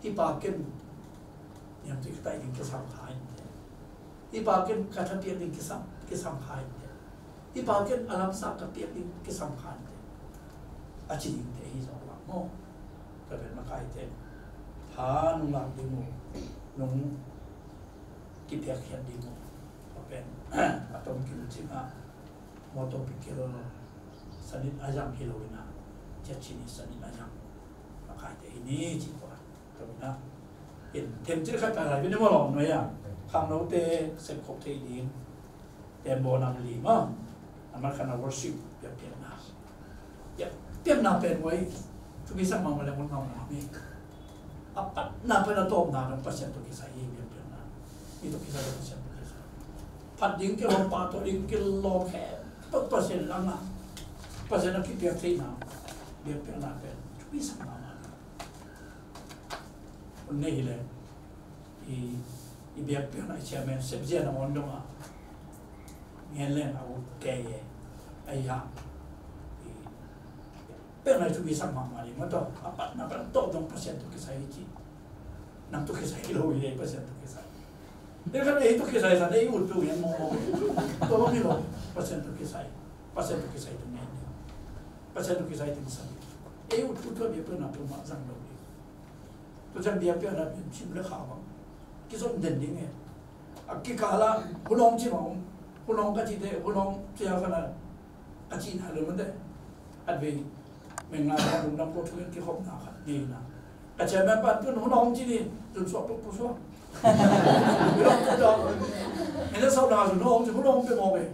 Hi pa ken. Niangtui ka tai ding kisam kha in te. Hi pa ken ka tha piak ding kisam, kisam kha in te. Hi pa ken a lamsa ka piak ding kisam kha in te. A ci ding te hi zong lang maw. Ka pen makaite. Tha nung lak ding uh. Nung kipiakkhiat ding uh. A pen a tom kil cingah motor pikel sanit a zang hi lo inah, cia cini sanit a zang a kaite hi ni ci kua. Tom inah in them cil khat ka lai bini maw lawm nuai a khangnote sepkhop thei ding. Tembaw nam li maw. A mat khat na worship piakpiakna. Piakpiakna pen uai. Thupi sak mahmah le mun mahmah mi. A patna pen a tawpna pen Pasian tawh kisai hi piakpiakna. Mi tawh kisai le Pasian tawh kisai. Phat ding kilawm, pah tawh ding kilawm khempeuh Pasian in a ngah. Pasian a kipiak theihna. Piakpiakna pen thupi sak mahmah. Hun nei hi le. I, i biakpiakna i chairman sepzia na on dong a. Ngen leng a ut kei e. Ai ha. I, piakna i thupi sak mahmah ding maw tawh. A patna pan tawh dong Pasian tawh kisai hi ci. Nang tawh kisai hi lo hi e, Pasian tawh kisai. Ei khat ei tawh kisai san ei ut piu ngen mawk mawk. Tua bang hi lo. Pasian tawh kisai. Pasian tawh kisai tawh ngen ding. Pasian tawh kisai tawh kisai. Ei ut piu tua biakpiakna piu mah zang lo ding. Tua ciang biakpiakna pen cim le kha bang. kizom den ding e. A kikal ah hun hong ci mah om, hun hong ka cite, hun hong ci a khan a, a cihna lo mate. Khatvei mengla pa lungdam ko thu in kikhopna khat nei na. Ka chairman pan tun hun hong ci ni, tun suak tuk pu suak. Hun hong ci tuk. Mena sau na tun hun hong ci, hun hong pe mawk e.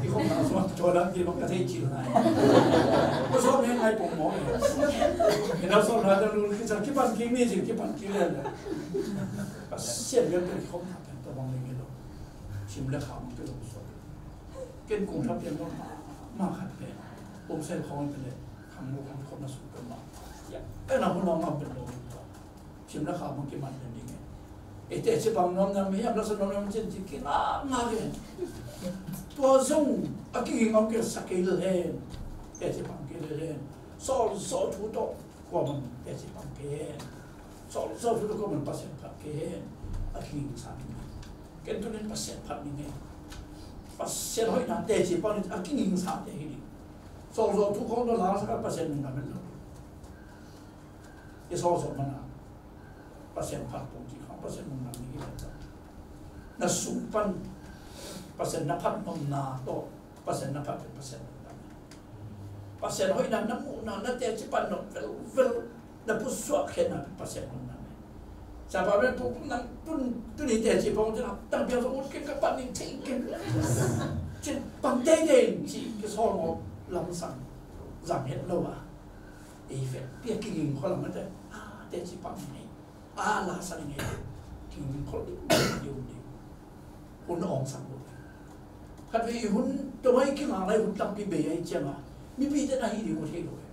Kikhopna suak tua lam ki bang ka thei cil nai. Ko suak ngai ngai pong mawk e. Mena sau na tun kipan kik ni ci, kipan kik le. Pasian lian pen kikhopna pen tua bang nei lo. Sim le kham pen lo suak. Ken kong thap pian lo ma khat pen. Kong sel khong pen le. Kham lo kham khop na suk pen ma. Ya, ken a hun hong am pen lo. Sim le kham kiman pen ding e. E teci pang nuam na mi am la sa nuam na mi cin ci kingakngak e. Tua zong a kinging om kei sak kei lel hen. Teci pang kei lel hen. Sawl sawl thu tawh. Kuaman teci pang kei hen. Sawl sawl thu tawh kuaman Pasian phat kei hen. A kingingsa ding. Ken tunin Pasian phat ding e. Pasian hoihna teci pang a kingingsate hi ding. Sawl sawl thu khong tawh la sak a Pasian nung na men lo. I sawl sawl man a Pasian phat pong ci khong Pasian nung na mi hi lo. Na sung pan Pasian na phat nopna tawh Pasian na phat pen Pasian nopna. Pasian hoihna na muhna na teci pan nop velvel na pusuak khenna pen Pasian nopna. Sapa pen puk nang tun tuni teci pong cin a tang piang song ut ken ka pan ning thei ken. Cin pang teitei ci kisawl ngawp lamsang zang het lo a. Ei vet piak kiging khualam mate. A teci pang nei. A la sa ding e. Kingkhol ding, ding, ding. Hun a om sak lo. Khatvei hun, tua mai kinga lai hun tampi bei ai ciang a. Mipite na hi ding uh thei lo e.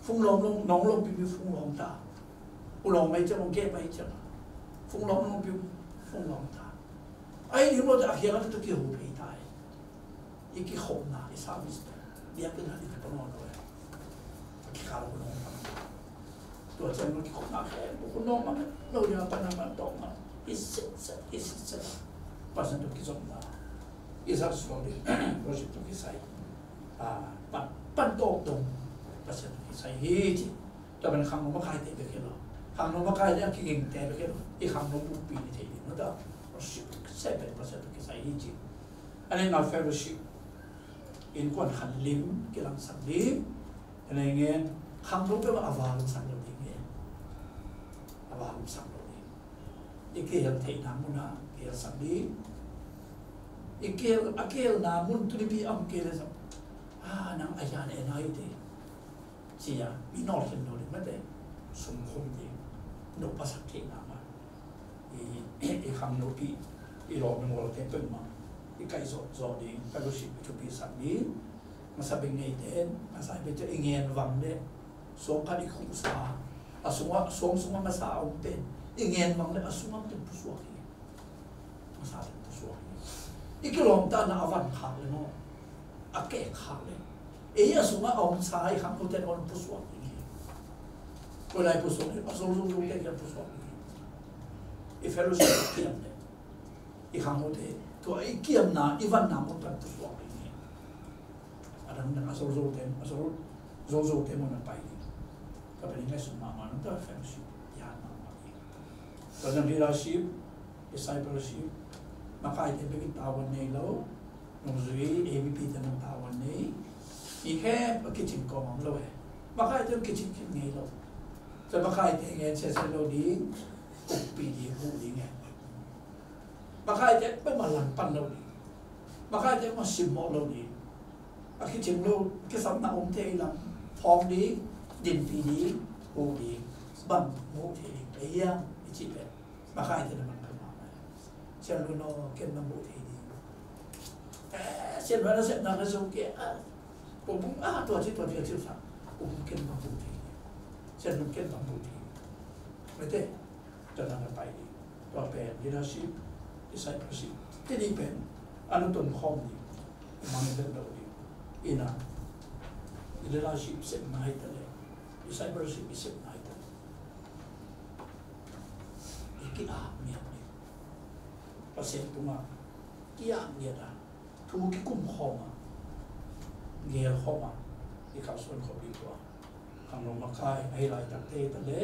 Fung lawm lawm, nong lawm pipi fung lawm ta. U lawm ai ciang, ong kep ai ciang a. Fung lawm lawm pipi fung lawm ta. Ai ding lo ta, a kiang a tu kiho pei ta e. I kikhopna, i service te. Biakinn ah i te pang lo e. A kikal hun hong pang. Tua ciang lo kikhopna khe, bu kun nong mang, lo dia pan a man tong mang. I set set, i set set. Pasian tawh kizopna. I sa suak ding, worship tawh kisai. A, pan, pan tawh dong. Pasian tawh kisai hi ci. Tua pen khangno makaite bek hi lo. Khangno makaite a kigingte bek hi lo. I khangno bukpi ni thei ding. Tua worship, set pen Pasian tawh kisai hi ci. A nihna fellowship. Innkuan khat lim, kilangsak ding. A nihna ngen, khangno peuhmah a va lumsak lo ding ngen. A va lumsak lo ding. I kihel theihna munah kihelsak ding. I kihel, a kihelna mun tunipi a om kei leh zong. Ah, nang a hian en a hi te. Ci-a, mi nawlkhin lo ding mate. Sumkhum ding. Nop a sak theihna mah. I, i khangnopi, i lawm i ngawlte peuhmah i kaih zawhzawh ding, fellowship i thupisak ding. Masa bek ngeite, masa bek te i ngen vang le suang khat i khuhsa, a sungah, suang sungah masa a om pen i ngen vang le a sungah pen pusuak hi. Masa pen pusuak hi. I kilawmtatna a van khak le maw, a keh khak le, ei a sungah a omsa i khangnote a om pusuak ding hi. Koi lai pusuak ding, a zolzol te kiang pusuak ding hi. I fellowship a kiam le, i khangnote, tua i kiamna, i vanna mun pan pusuak ding hi. A dangdang a zolzol te, a zol, zolzol te mun a pai ding. Ka pen i ngaihsun mahmah nang ta fellowship, i han mahmah ding. Tua dang leadership, discipleship, makaite bek in tavuan nei lo, nungzui, A V P te nang tavuan nei, mi khempeuh kicing kawm om lo e. Makaite kicing khin ngei lo. Tua makaite ngen sese lo ding, ukpi ding, huh ding e. Makaite peuhmah langpan lo ding. Makaite peuhmah simmawh lo ding. A kicing lo, kisapna om thei lam, phawk ding, dinpih ding, huh ding. Bang huh thei ding, ei hiam, i cih pen. Makaite na man peuhmah. Sian lo no, ken na huh thei ding. Eh, sian lo na sepna na zo ke, ah. Ko bung, ah, tua ci, tua ci, tua ci, sa. Ko bung ken na huh thei ding. Sian lo ken na huh thei ding. Mete, tua na na pai ding. Tua pen, leadership, discipleship. Tini pen, anu ton khawm ding. Mang pen lo ding. Ina, leadership sepna hi ta le. Discipleship i sepna hi ta le. I ki-ap ngiat ding. Pasian tungah ki-ap ngiat a, thu kikum khawm a, gel khawm a, i kalsuan khawm ding tua. Khangno makai, ahi laitak te ta le,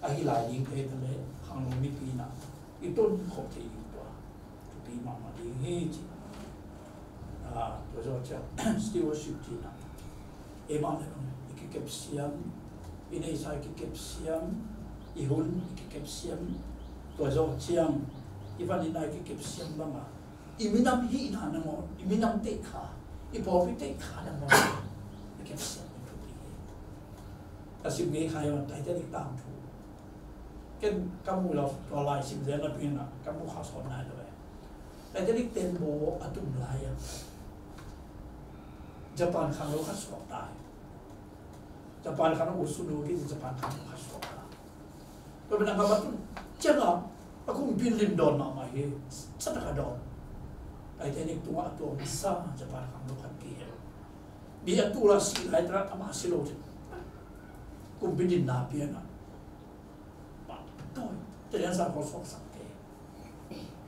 a hi lai ding te ta le, khangno mipi in ah i tun khop thei ding tua thupi mahmah ding hi ci. Ah, tua zawh ciang stewardship cihna, eimah le bang i kikepsiam, i neihsa i kikepsiam, i hun i kikepsiam, tua zawh ciang i van i na i kikepsiam bangah i minam hihna nangawn, i minam teikha, i pawlpi teikha nangawn i kepsiam i thupi hi. Ka sim ngei kha hi, Titanic tangthu. Ken ka muh lo, tua lai sim zel na pina ka muh kha sawt nai lo e. Titanic tembaw a tum lai a, Japan khangno khat suak ta hi. Japan khangno, Usuno kici Japan khangno khat suak ta. Tua pen a gam a tun ciangah a kumpi lim dawn mahmah hi. Satak a dawn. Titanic tungah a tuam sa Japan khangno khat kihel. Mi a tul a si lai tara amah si lo. Kumpi dinna pianah Tawi, Titanic sang kong suaksak te.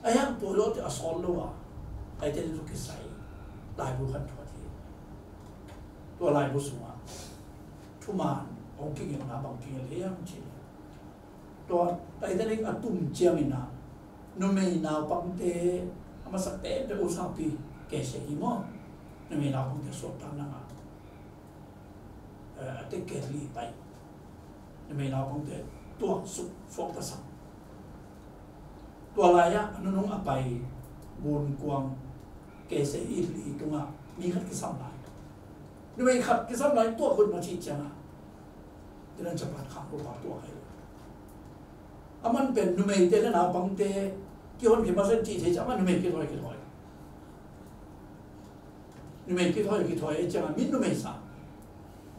A hiang tua lo te a sawt lo a, Titanic zuk kisai, laibu khat thuat hi. Tua laibu sungah thuman hong kingilhna bang kingilh hiam cih leh, tua Titanic a tum ciangin ah numei naupangte, a masak penpen Usapi case hi maw, numei naupangte suakta nangah, eh, a te case li pai. Numei naupangte tuaksuk, suakta sak. Tua lai-ah a nunung a pai gunkuang case li tungah mi khat kisam lai. Numei khat kisam lai, tuak hun mah cih ciangah, tua dan Japan khangno pa tuak hi. A man pen numeite le naupangte kihon khit masa cih thei ciangah numei kithawi, kithawi. Numei kithawi, kithawi ciangah mi numei sa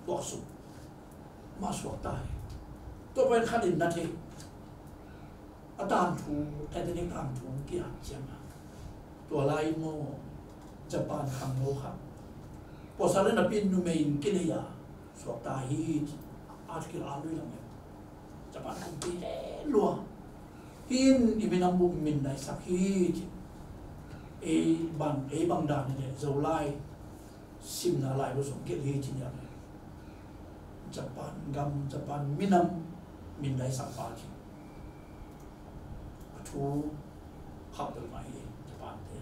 tuaksuk. Mah suak ta hi. Tua pen khat in na thei. A tangthu, Titanic tangthu ki-at ciangah, tua lai maw, Japan khangno khat, pawlsal le napi numei in kinei a suak ta hi ci. Article a lui lam e. Japan kumpi he lua. Hih in i minam buk mindaisak hi ci. Ei bang, ei bang dan hi le Zolai simna laibu sung kei hi ci niam e. Japan gam, Japan minam mindaisak pa ci. A thu khauh bel mah hi Japan te.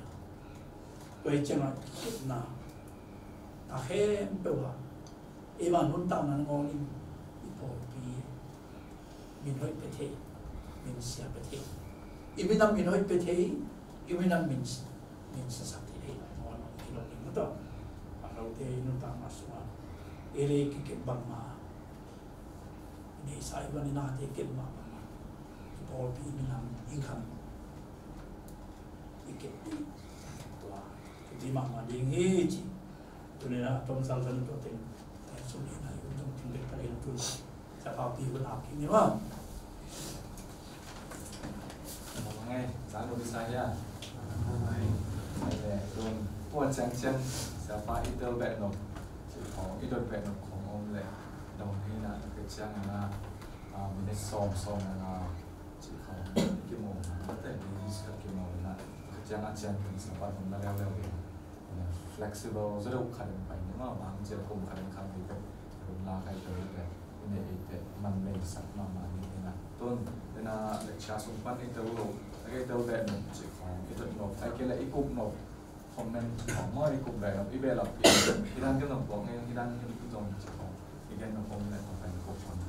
Tua hi ciangah khitna a khempeuh ah, eimah nuntakna nangawn in i pawlpi min hoih pia thei, min sia pia thei. I minam min hoih pia thei, i minam min, min siasak thei, thei nangawn i kilawm ding maw tawh. A note i nuntakna sungah ei le ei kikep bangmah, i neihsa i van i nate kep mah bangmah, i pawlpi minam i kham i kep ding. Tua thupi mahmah ding hi ci. Tuni-in ah tomsal zan tua teng, eh, sum in ah i um tong ting bek takin tun Siapa pi hun ap kik ni maw. Ngai, zan ua bisa hia. Ngai le, tun tua ciang ciang Siapa i tel beh nop, ci khawng i dot beh nop khawng om leh, dong hi na, ka ciang na, ah, minute sawm, sawm na nga, ci khawng i kimawl na, ka te minute khat kimawl na, ka ciang a ciang tun Siapa nop na leuleu hi. Flexible zaw deuh khat in pai ni maw, bang ciang kum khat in khat vei bek, run la kai tel bek, i neih i teh man meisak mahmah ni hi na. Tun, ina lecture sung pan i tel lo, a kei tel beh nop ci khawng, i dot nop, a kei le i kup nop, comment ci khawng maw, i kup beh nop, i behlap, i dan ken nop buak ngei, i dan ken zong ci khawng, i gen nop om le, khawng pen kup khawng.